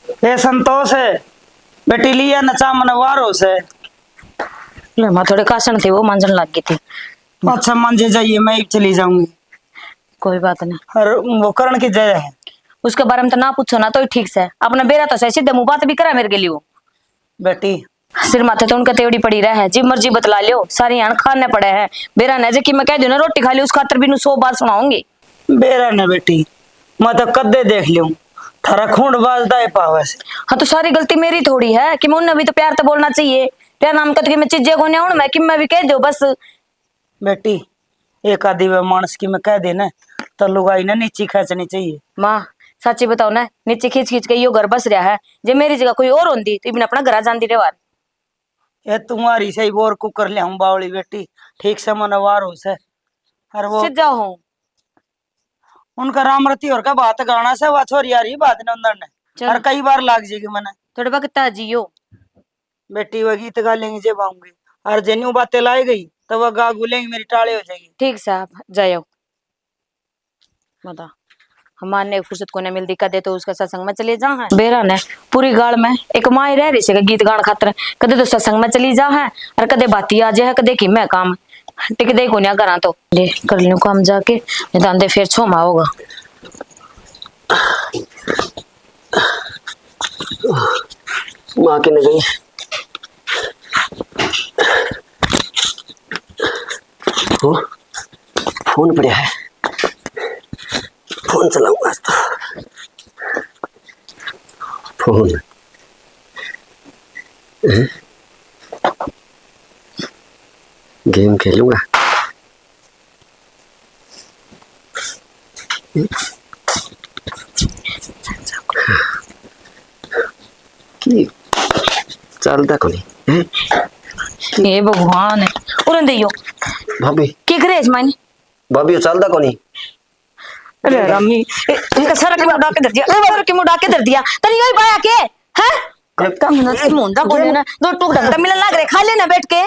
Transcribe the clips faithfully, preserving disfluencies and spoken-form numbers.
ए संतोष, बेटी लिया नचा मन वारो से। ले माँ, थोड़े कासन थे, वो मांजन लग गई थी। अच्छा, मांजे जाइए, मैं ही चली जाऊंगी। कोई बात नहीं। और वो करण की जय है। उसके बारे में तो ना पूछो ना, तो ही ठीक से। अपना बेरा तो सही, सीधे मुंह बात भी करा मेरे के लिए वो। बेटी, सिर माथे तो उनका तेवड़ी पड़ी रहे है, जी मर्जी बतला लियो, सारी हाण खाने पड़े है। बेरा ने जे कि मैं कह दूं ना रोटी खा लियो, उस खातर भी नु सौ बार सुनाऊंगी। बेरा ने बेटी, मैं तो कदे देख लियो, थारा खून बाजदा है पावे से। हाँ, तो सारी गलती मेरी थोड़ी है कि मैं उन्हें भी तो प्यार तो बोलना चाहिए। प्यार नाम का तो कि मैं चीजें को नहीं, मैं कि मैं भी कह दो बस। बेटी, एक आधी वे मानस की मैं कह दे ना, तो लुगाई ना नीची खींचनी चाहिए। माँ, साची बताओ ना, नीची खींच खींच के यो घर बस रहा है। जे मेरी जगह कोई और होंदी, तो इबन अपना घर आ जांदी रे वार। ये तुम्हारी सही बोर कुकर ले हूँ बावली बेटी, ठीक से मन वार हो से। और वो सिद्धा हो। उनका राम रति और का बात गाना से, वा छोरी आ रही बात ने अंदर ने। चल। और कई बार लाग जाएगी मने। थोड़ा वक्त आ जियो। बेटी, वह गीत गा लेंगी जब आऊंगी। और जे न्यू बातें लाई गई, तो वह गा गू लेंगी, मेरी टाले हो जाएगी। ठीक साहब, जाओ। बता, हमारे ने फुर्सत कोने मिलती, कदे तो उसका सत्संग में चले जा है। बेरा ने पूरी गाल में एक माँ ही रह रही से गीत गान खातर, कदे तो सत्संग में चली जा है और कदे बाती आ जाए है, कदे की मैं काम टिकदे ही कोन्या करा तो। ले, कर लूं काम जाके, नहीं तो आंदे फिर छोमा होगा। माँ किने गई? ओ, फोन पड़ा है, फोन चलाऊंगा आज तो। फोन। हैं? गेम खेलूंगा। की चलता कोनी, हैं? हे भगवान, उरन दइयो। भाभी। के करे इस मायने? भाभी, ये चलता कोनी। अरे रामी, ए, इनका सारा के मुंह डाके धर दिया, सारा के मुंह डाके धर दिया। तनी यही पाया के, हैं? अरे, काम ना, ये, मुंडा कोने ना, दो टूक ढंग मिलन लाग रहे, खा लेना बैठ के।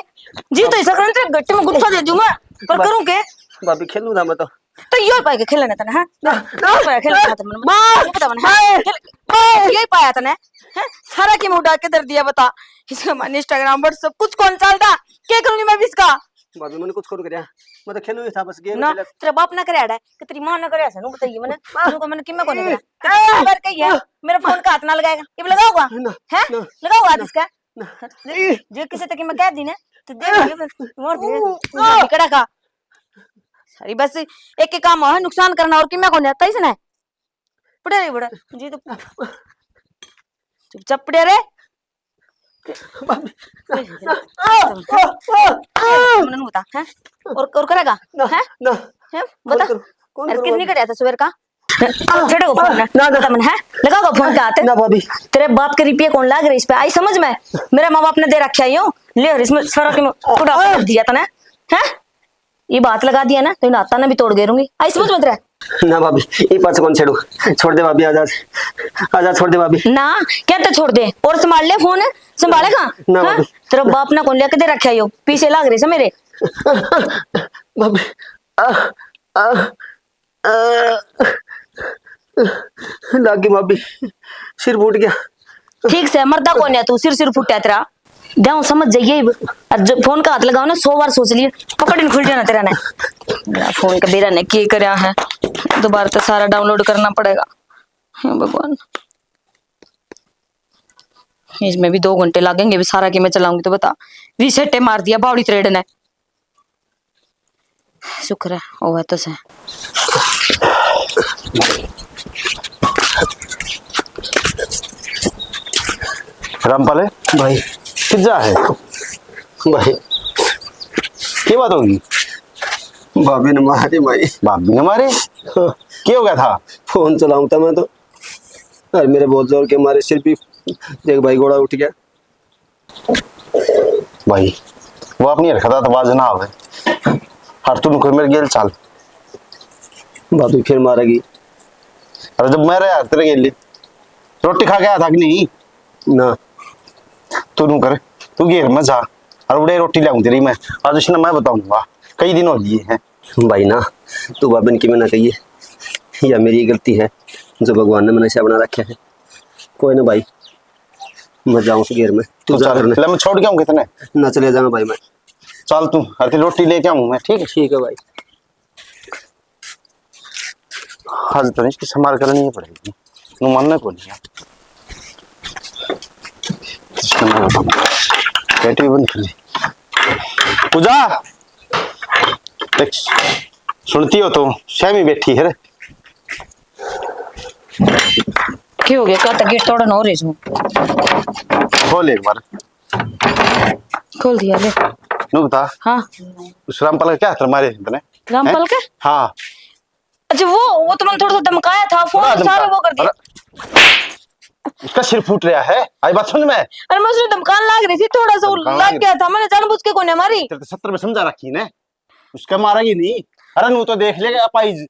जी तो इस करन तेरे गट्टे में गुत्था दे दूंगा, पर बा-, करूं के? भाभी, खेलूं था मैं तो। तो यो पाए के खेलना तने, हैं? ना, यो पाए खेलना था तने, माँ, ये पता मने, हैं? माँ, खेल-, माँ। ये पाया तने, हैं? सारा के मुंह डाके धर दिया, बता। इसका मन Instagram, WhatsApp कुछ कौन चलता? क्या करूंगी मैं भी इसका? भाभी, मैंने कुछ कौन करया, मैं तो खेलू ही था, बस गेम ना, खेला। तेरा बाप ना करे आड़ा है, कि तेरी माँ ना करे ऐसा, नु बताइए मैंने, नु को मैंने किम्मा कोनी करया। तेरी बार कही है, मेरा फोन का हाथ ना लगाएगा, ये भी लगाओगा? ना, हैं? ना, लगाओगा हाथ ना, इसका? ना। जे किसी तक मैं कह दी ना, तो देख लियो फिर, मार दे, कड़ा का। सारी बस एक ही काम है, नुकसान करना, और किम्मा कोनी आता इसने। पड़े रही बड़ा, जी तो चुपचाप पड़े रहे। भाभी। मने नहीं बता, हैं? और, और करेगा? ना, हैं? ना। हैं? बता। कौन करूँ? कौन अरे, करूँ कितनी भाभी? कड़े था सवेर का? छेड़ो फोन ना। ना, ना। बता मने, हैं? लगाओगा फोन का हाथ? ना, भाभी। तेरे बाप के रुपये कौन लाग रहे इस पे? आई समझ में? मेरा माँ बाप ने दे रखा है यूं। ले, और इसमें सारा के मैं उड़ा कर दिया तने, हैं? ये बात लगा दिया ना, तो इन हाथा ने भी तोड़ गेरूंगी। आई समझ मत रहा। ना भाभी, ये पाछे कौन छेड़ू? छोड़ दे भाभी, आजा, आजा, छोड़ दे भाभी। ना, क्या तो छोड़ दे, और संभाल ले फोन, संभालेगा? ना हाँ? भाभी। तेरा बाप ना कौन लेके दे रखा यो, पीछे लाग रहे से मेरे। भाभी, आ, आ, आ, लागी भाभी, सिर फूट गया। ठीक से मरदा कोन्या तू, सिर, सिर फूटा तेरा। जाऊं समझ जाइए। और जब फोन का हाथ लगाओ ना, सौ बार सोच लिए, पकड़ इन खुल जाना तेरा ने। मेरा फोन का बेरा ने के करया है, दोबारा तो सारा download करना पड़ेगा। हे भगवान, इसमें भी दो घंटे लागेंगे, भी सारा की मैं चलाऊंगी तो बता। रीसेटे मार दिया बावड़ी त्रेड ने। शुक्र है, वो है तो सै। रामपाल है? भाई। कित जा है? भाई। क्या बात होगी? भाभी ने मारे भाई। भाभी ने मारे? हाँ। क्या हो गया था? फोन चलाऊं था मैं तो। अरे मेरे बहुत जोर के मारे सिर भी। देख भाई, गोड़ा उठ गया। भाई, वो अपनी हरकत तो बाज ना आवे। हर तू नुकर मेरे गेल चाल। भाभी फिर मारेगी। अरे जब मैं रहा तेरे गेल, रोटी खा के आया था कि नहीं? ना। तू नुकर, तू गेल में जा। और उड़े रोटी लाऊं तेरी मैं। आज उसने मैं बताऊंगा। कई दिन हो लिए हैं। भाई ना, तू भाभी ने किमें ना कहिए, या मेरी गलती है जो भगवान ने मैंने ऐसा बना रखा है। कोई ना भाई, मैं जाऊँ उस घेर में, तू तो जा चल, घर में। ले मैं छोड़ के आऊँ कितने? ना, चले जाऊँ भाई मैं। चल तू, अरे रोटी लेके आऊँ मैं, ठीक है? ठीक है भाई। आज तो इसकी संभाल करनी ही पड़ेगी, नु मानना को नहीं है। इसको ना, पेटी बंद कर ली। पूजा, देख, सुनती हो तो सहमी बैठी है रे। क्या हो गया? क्या तक गेट तोड़न हो रही हूँ? खोल एक बार। खोल दिया ले। नु बता। हाँ। उस रामपाल का क्या हाथ मारे तने? रामपाल हैं? का? हाँ। अच्छा, वो, वो तो मैंने थोड़ा सा धमकाया था, फोन थोड़ा सारा धमका-, वो कर दिया। अरे, उसका सिर फूट रहा है, आई बात समझ में? अरे, मैं उसने धमकान लाग रही थी, थोड़ा सा वो धमकान लाग लाग गया था, मैंने जानबूझ के कोन्या मारी। तेरे तो सत्तर में समझा रखी ने, उसका मारेगी नहीं। अरे, नू तो देख लेगा पाइज।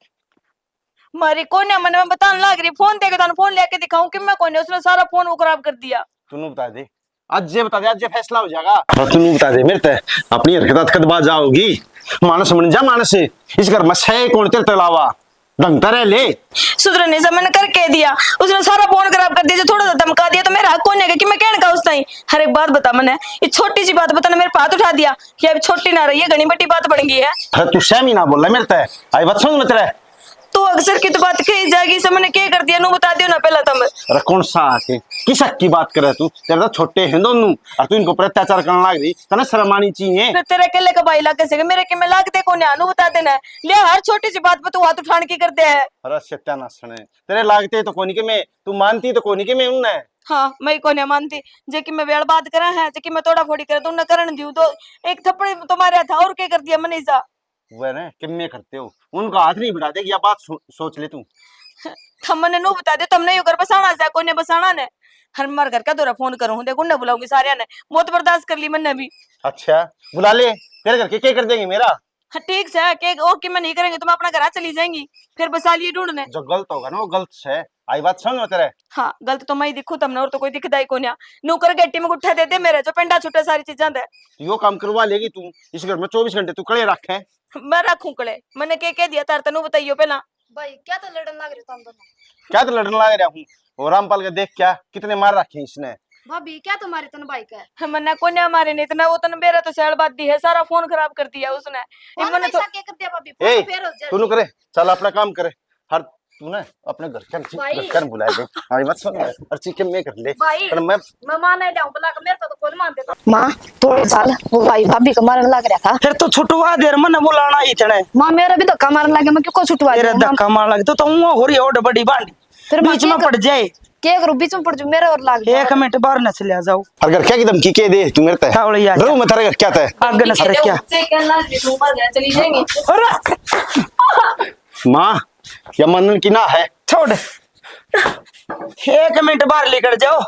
मारी कोन्या, मैंने मैं बतान लाग रही, फोन देके थाने फोन लेके दिखाऊं कि मैं कोन्या, उसने सारा फोन वो खराब कर दिया। तू नू बता दे, आज ये बता दे, आज ये फैसला हो जाएगा। हाँ, तू नू बता दे मेरे ते, अपनी हरकत कद बाज आओगी? मानस बन जा मानस, इस घर में सै कौन तेरे ते अलावा? ढंग ते रह ले। सुधरने से मैंने कर कह दिया, उसने सारा फोन खराब कर दिया, जो थोड़ा सा धमका दिया तो मेरा हक कोन्या कि मैं कहने का उस ताई। हर एक बात बता मैंने, ये छोटी सी बात बता ना, मेरे पे हाथ उठा दिया। ये अब छोटी ना रही है, घनी बड़ी बात बन गई है। अरे तू सहमी ना बोल मेरे ते, आई बात समझ में तेरे। तो अक्सर की तो बात कही जाएगी, इसे मैंने क्या कर दिया, नू बता दियो ना पहला तुम। अरे कौन सा हक है? किस हक की बात करे तू? तेरे तो छोटे हैं दोनों, और तू इनको पर अत्याचार करने लाग रही, तने शर्म आनी चाहिए। फिर तेरे अकेले का भाई लागे से, मेरे के में लागते कोन्या, नू बता देना। ले, हर छोटी सी बात पे तू हाथ उठान की कर दे है। अरे सत्यानाश है, तेरे लागते तो कोनी के मैं, तू मानती तो कोनी के मैं उनने। हाँ, मैं ही कोन्या मानती, जे कि मैं वेल बात करा है, जे कि मैं तोड़ा फोड़ी करे तो उन्हें करण दियो तो एक थप्पड़ तो मारा था, और क्या कर दिया मैंने इसा? वह ना किम्मे करते हो, उनका हाथ नहीं बढ़ा देगी, या बात सो-, सोच ले तू। थम मने नू बता दे, तुमने यो घर बसाना से, कोई ने बसाना ने। हर मार घर का दौरा फोन करूँ, देख उन्हें बुलाऊंगी सारे ने। बहुत बर्दाश्त कर ली मैंने भी। अच्छा, बुला ले, तेरे घर के क्या कर देंगे मेरा? हाँ, ठीक से, के, ओ कि मैं नहीं करेंगे, तुम अपना घर आ चली जाएंगी, फिर बसा लिए ढूंढने। जो गलत होगा ना, वो गलत से। आई बात समझ में तेरे? हाँ, गलत तो मैं ही दिखूं तुमने, और तो कोई दिखदा ही कोन्या। नौकर गेटी में गुट्ठा दे दे मेरे, जो पिंडा छुट्टे सारी चीजां दे। यो काम करवा लेगी तू, इस घर में चौबीस घंटे तू कड़े रखे। मैं रखूं कड़े? मैंने के कह दिया तार तनु बताइयो पहला। भाई, क्या तो लड़न लाग रहे हो तुम दोनों? क्या तो लड़न लाग रहा हूँ? और रामपाल का देख क्या, कितने मार रखे हैं इसने। भाभी, क्या तो मारे तन भाई का? मन्ना कोन्या मारे ने इतना, वो तन बेरा तो सैल बात दी है, सारा फोन खराब कर दिया उसने। फोन इमन में तो ऐसा क्या कर दिया भाभी? फोन ए, तो फेर हो जाए। तू नु करे, चल अपना काम करे। हर तू ना अपने घर का भाई। घर का बुला ले। आई बात सुन, अर्ची के मैं कर ले। भाई, पर मैं मैं मां नहीं जाऊं, बुला के मेरे पे तो खुद मान देता। माँ, थोड़े साल वो भाई भाभी को मारने लग रहा था। फिर तो छुटवा दे, मन्ने बुलाना ही तने। माँ, मेरा भी धक्का मारने लगे, मैं क्यों को छुटवा तेरा दूं, माँ? धक्का मारने लगे तो, तो वो हो रही ओड बड़ी बांडी। फिर माँ बीच में के पड़ जाए। के करूँ, बीच में पड़ जाऊँ, मेरा और लाग गया। एक मिनट बाहर न चले जाओ। और घर क्या की धमकी के दे तू मेरे ते? तावड़ी आ डरो जा। मैं थारे घर क्या ते? आग न सर क्या? से क्या लाग रही, ऊपर घर चली जाएंगे। अरे! माँ, या मानन की ना है। छोड़। एक मिनट बाहर निकल जाओ,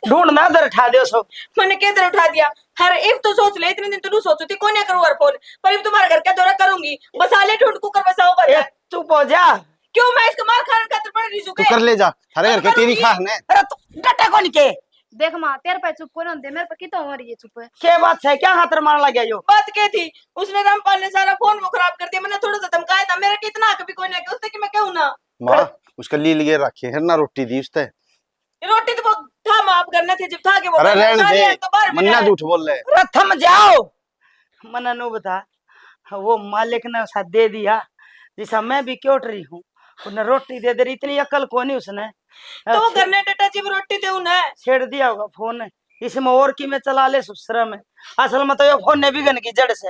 ढूंढना इधर उठा दो सो। मैंने किधर उठा दिया? हर एक तो सोच ले, इतने दिन तो नू सोचू थी, कोन्या करूँ हर फोन, पर अब तुम्हारे घर का दौरा करूंगी। बसा ले ढूंढ, कुकर बसाओ, बस। ए, चुप हो जा। क्यों, मैं इसका मार खाने खातिर पड़ रही हूँ तू के? कर ले जा, थारे घर के तेरी खान है। अरे तू डटे कौन के? देख माँ, तेरे पे चुप कोनी होंदे, मेरे पे कितना हो रही है चुप। के बात है, क्या खातर मारन लग गया यो? बात के थी, उसने रामपाल ने सारा फोन वो खराब कर दिया, मैंने थोड़ा सा धमकाया था, मेरा कितना हक भी कोई ना कि उसने कि मैं कहूँ ना। माँ, उसका लील ये रखे है ना, रोटी दी उसने। रोटी तो वो था माँ, आप घर में थे जब था कि वो अरे घर में रहने सारे दे, हैं तो बाहर भी मन्ना रहे। झूठ बोल रहे। अरे थम जाओ, मन्ना नु बता, वो मालिक ने उसा दे दिया, जिसा मैं भी क्योट रही हूँ, उन्हें रोटी दे दे रही, इतनी अकल कोनी उसने। तो वो अच्छा। घर ने डटा जी रोटी दे उन्हें। छेड़ दिया होगा फोन, इसमें और की मैं चला ले ससुरा में। असल में तो ये फोन ने भी गन की जड़ से।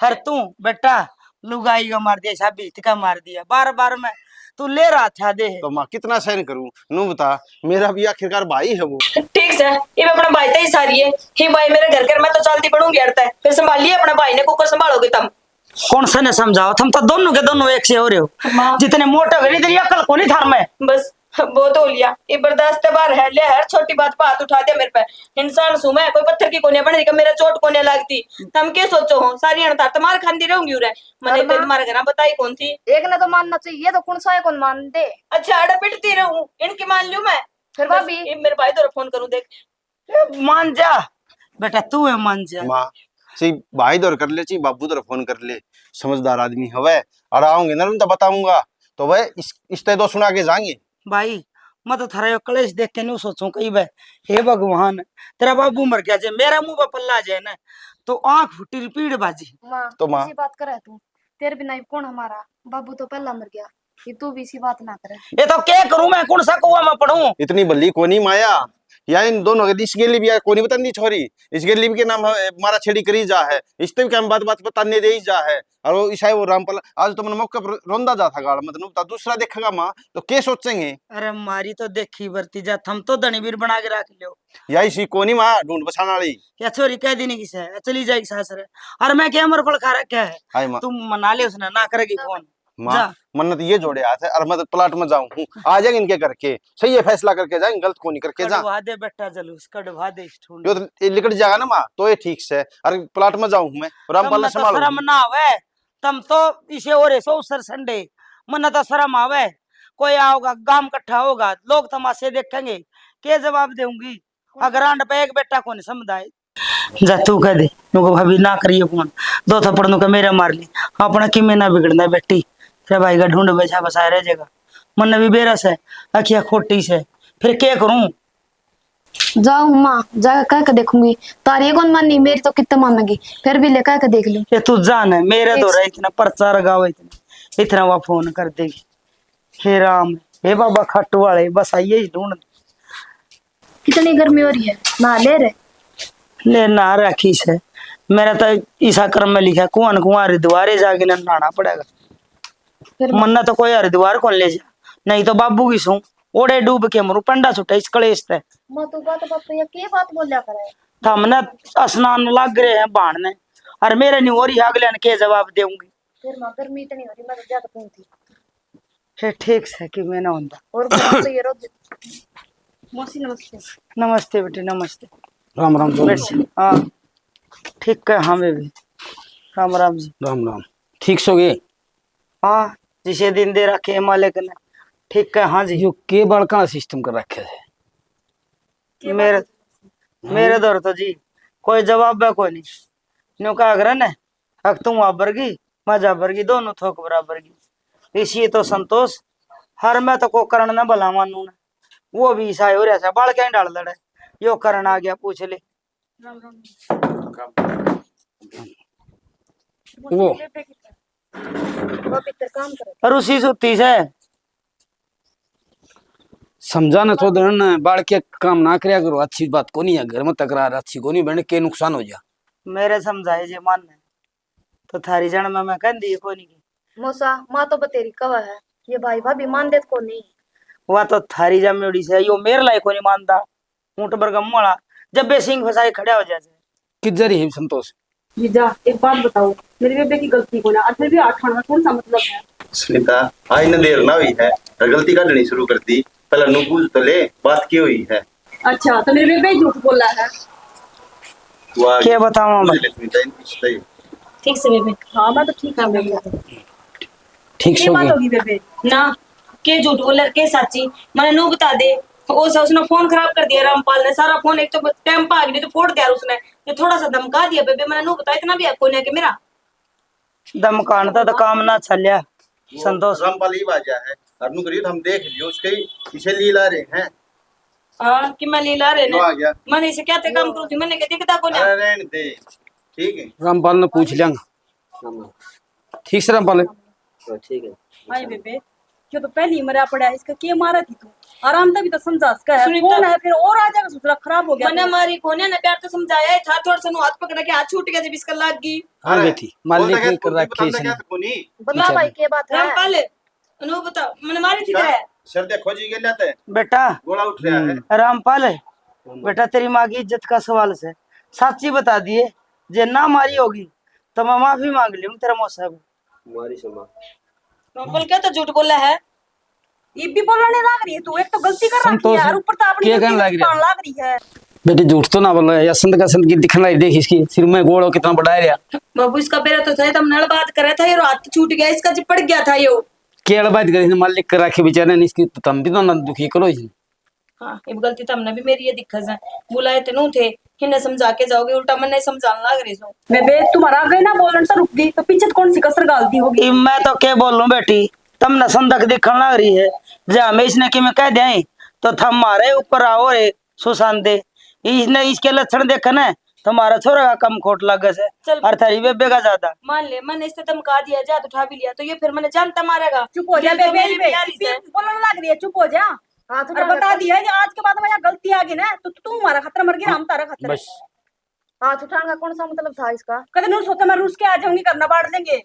हर तू बेटा लुगाई का मार दिया, साबित का मार दिया, बार बार में तू ले रहा था दे। तो माँ कितना सहन करूँ, नू बता, मेरा भी आखिरकार भाई है वो। ठीक से, ये अपना भाई तो ही सारी है। हे भाई, मेरे घर कर मैं तो चलती पड़ूंगी अड़ता है, फिर संभालिए अपना भाई ने, कुकर संभालोगे तुम। कौन से ने समझाओ, तुम तो दोनों के दोनों एक से हो रहे हो। माँ। जितने मोटे हो गए, इतनी अकल कोनी थार में। बस, बहुत हो लिया, ये बर्दाश्त से बाहर है, ले हर छोटी बात पे हाथ उठा दिया मेरे पे। इंसान सू मैं, कोई पत्थर की कोन्या बन रही, मेरा चोट कोन्या लगती। तुम के सोचो हो, सारी अणतार तो मार खांदी रहूंगी उरे। मैंने और तो माँ? तुम्हारे घर बताई कौन थी। एक ने तो मानना चाहिए, ये तो कौन सा है, कौन मान दे। अच्छा, अड़ा पिटती रहूं, इनकी मान लूं मैं। फिर बस, भाभी? ये मेरे भाई दौरे फोन करूं, देख। ए, मान जा बेटा, तू है मान जा। माँ, सी भाई दौर कर ले, ची बाबू दौर फोन कर ले, समझदार आदमी हवे। और आओगे ना, तो बताऊंगा, तो वह इस, इस ते दो सुना के जाएंगे। भाई, मैं तो थारा यो कलेश देख के न्यू सोचूं कई बार, हे भगवान, तेरा बाबू मर गया जे मेरा मुंह पे पल्ला आ जाए ना, तो आंख फुटी री पीड़ बाजी। माँ, तो माँ, इसी बात करे तू, तेरे बिना अब कौन हमारा? बाबू तो पहला मर गया, ये तू भी इसी बात ना करे। ये तो क्या करूं मैं, कौन सा कुआं में पड़ूं? इतनी भली कोनी माया, या इन दोनों के इस गेली भी या कोनी बतांदी छोरी, इस गेली भी के नाम है, मारा छेड़ी करी जा है, इस ते भी क्या बात बात बताने दे ही जा है। और वो ईसाई वो रामपाल, आज तो मैंने मौके पर रोंदा जा था गाल, मतलब तो दूसरा देखेगा माँ तो क्या सोचेंगे? अरे मारी तो देखी बरती जा, थम तो धनी वीर बना के रख लियो। या इसी कोनी माँ ढूंढ बसाने वाली। या छोरी कह दी नहीं किसे, चली जाएगी सासरे। अरे मैं क्या मरफल खा रखा है? हाय माँ। तू मना ले उसने, ना करेगी फोन। माँ, जा। मन्नत ये जोड़े हाथ है, और मैं तो प्लाट में जाऊं हूँ, आ जाएंगे इनके करके, सही है फैसला करके जाएंगे, गलत को नहीं करके जा। कढ़वा दे बेटा जलूस, कढ़वा दे इस ठूंड। यो तो ये लिकड़ जाएगा ना माँ, तो ये ठीक से, और प्लाट में जाऊं हूँ मैं, रामपाल ने संभालूंगी। शर्म ना आवे, तम तो इसे और ऐसो सर संडे, मन्ने तो शर्म आवे, कोई आओगा, गांव इकट्ठा होगा, लोग तमाशे देखेंगे, के जवाब देऊंगी? अगर आंड पे एक बेटा को नहीं समझाए, जा तू कह दे, नुको भाभी ना करिए फोन, दो थप्पड़ नुके मेरे मार ले, अपना किमे ना बिगड़ना बेटी, तेरे भाई का ढूंढ बैठा बसाया रह जाएगा। मन्ने भी बेरा से, अखिया खोटी से, फिर क्या करूं? जाऊं माँ, जाके कह के देखूंगी। तारी ये कौन मानी, मेरी तो कितने मानेगी, फिर भी ले कह के देख लूं। ये तू जान है, मेरे तो रहे इतना पर्चा लगाओ, इतना, इतना वा फोन कर देगी। हे राम, हे बाबा खाटू वाले, बस आइए ही ढूंढ। कितनी गर्मी हो रही है, नहा ले रे। ले नहा रखी से, मेरा तो ईसा कर्म में लिखा, कुआं कुआं हरिद्वारे जाके न नहाना पड़ेगा। फिर मन्ना तो कोई हरिद्वार कौन ले जा, नहीं तो बाबू की सूं ओड़े डूब के मरू, पंडा छुटे इस कलेश ते। माँ, तू बात बात पे ये के बात बोल्या करे? हमने स्नान लग रहे हैं बाण ने, और मेरे नहीं हो रही, अगले ने के जवाब देऊंगी? फिर माँ, गर्मी इतनी हो रही, मैं तो ज्यादा पहुंची। हे ठीक से कि मैं ना होंदा। और बात तो ये रोज। मौसी नमस्ते। नमस्ते बेटे, नमस्ते। राम राम जी। बैठ। हाँ, ठीक है। हाँ बेबी, राम राम जी। राम राम। ठीक सो गए? हाँ, जिसे दिन दे रखे है मालिक ने। ठीक है, हाँ जी। यो के बालका सिस्टम कर रखे है? मेरे, मेरे दौर तो जी कोई जवाब है कोई नहीं। न्यू कहा करे ने, अक तू आबर की, मैं जाबर की, दोनों थोक बराबर की। इसी तो संतोष, हर मैं तो को करण ना भला मानू ने। वो भी ईसा हो रहा है, बाल क्या डाल लड़े, यो करण आ गया, पूछ ले। वो वो भीतर काम करे। और उसी सुती से। समझा ना चौधरी ने, बाल के काम ना करया करो, अच्छी बात कोनी है, घर में तकरार अच्छी कोनी, बहन के नुकसान हो जा। मेरे समझाए जे मान, तो थारी जन्म में कहंदी कोनी की। मौसा, माँ तो बतेरी कवा है, ये भाई भाभी मान देत कोनी। वा तो थारी जमेड़ी से, यो मेरे लाई कोनी मानता। ऊंट बरगम वाला, जब बे सिंह फंसाए खड़ा हो जाए। किधर ही संतोष? जीजा, एक बात बताओ, मेरे बेबे की गलती कोनी, और फिर भी आठ आना कौन सा मतलब है? सुनीता, आज न देर ना हुई है, और गलती काढ़नी शुरू कर दी। पहले नू बूझ तो ले, बात क्या हुई है? अच्छा, तो मेरे बेबे ही झूठ बोला है। वाह, क्या बताऊं मैं? ले सुनीता, इनकी सही। ठीक से बेबे। हाँ, मैं तो ठीक हूँ बेबे। ठीक ये से बात होगी। होगी बेबे। ना, के झूठ बोले, के साची? मैंने नू बता दे। ओ सा, उसने फोन खराब कर दिया रामपाल ने, सारा फोन एक तो टाइम पे आ गई, नहीं तो फोड़ दिया उसने। ये थोड़ा सा धमका दिया बेबे, मैंने नू बता, इतना भी हक कोनी है कि मेरा। धमकान तो, तो काम ना चलिया। वो संतोष। रामपाल ही बाजा है, और नू करियो तो हम देख लियो, उसके ही पीछे लीला रहे हैं। हाँ, कि मैं लीला रहे ने। आ गया। मैंने इसे क्या ते काम करूँ थी, मैंने क्या दिखता कोनी। अरे रहने दे, ठीक है। रामपाल ने पूछ लिया। ठीक से रामपाल? हाँ, ठीक है। हाय बेबे, ये तो पहली मरा पड़ा है, इसका के मारा थी तू? आराम तभी तो समझा सका है। सुनीता। कौन है फिर और आ जाएगा, सुथरा खराब हो गया मने तो। मारी कोने ने प्यार तो समझाया ही था, थोड़ा सा नू हाथ पकड़ा के हाथ छूट गया जब इसका लाग गई। हाँ अरे, बेटी, मालिक ने कर रखी इसने। बता भाई, के बात है? रामपाल, अनु बता, मने मारी थी क्या? सर देखो जी, ये लेते हैं। बेटा, गोला उठ रहा है। हम्म। रामपाल, बेटा, तेरी माँ की इज्जत का सवाल से, साची बता दिए, जे ना मारी होगी, तो मैं माफी मांग लूँ तेरा मौसा को। मारी से माँ। रामपाल, क्या तो झूठ बोला है? ये भी बोलने लाग रही है तू, एक तो गलती कर रखी है और ऊपर तो अपनी क्या कहने लाग रही है? लाग रही है। बेटी, झूठ तो ना बोलो, या संत का संत की दिखने लाई, देख इसकी सिर में गोल कितना बड़ा है। बाबू, इसका बेरा तो था, तम नल बात करे था, ये हाथ छूट गया, इसका जी पड़ गया था यो। केल बात करी, मालिक कर रखे बेचारे ने, इसकी तो तम भी तो ना दुखी करो इसे। हाँ, इब गलती तो हमने भी मेरी ये दिक्कत है, बुलाए तो नू थे, इन्हें समझा के जाओगे, उल्टा मन्ने समझाने लाग रही सो। बेबे, तुम्हारा आगे ना बोलन से रुक गई, तो पीछे तो कौन सी कसर गाल दी होगी? इब मैं तो के बोलूं बेटी, तमने संदक दिखन लाग रही है, जे हमें इसने कि मैं कह दें, तो थम मारे ऊपर आओ रे सुशांते। इसने, इसके लक्षण देखे ना, तुम्हारा छोरा का कम खोट लगे से चल। और थारी बेबे का ज्यादा। मान ले, मैंने इससे धमका दिया, जा तो उठा भी लिया, तो ये फिर मैंने जानता मारेगा। चुप हो जा बेबे, मेरी प्यारी से बोलने लग रही है, चुप हो जा। हाँ, तो और बता दिया कि आज के बाद में यहाँ गलती आ गई ना, तो तू हमारा खतरा मर गया, हम तारा खतरा। बस। हाथ उठाने का कौन सा मतलब था इसका? कदे न्यू सोचा मैं रूस के आ जाऊंगी, घर ना बांट देंगे।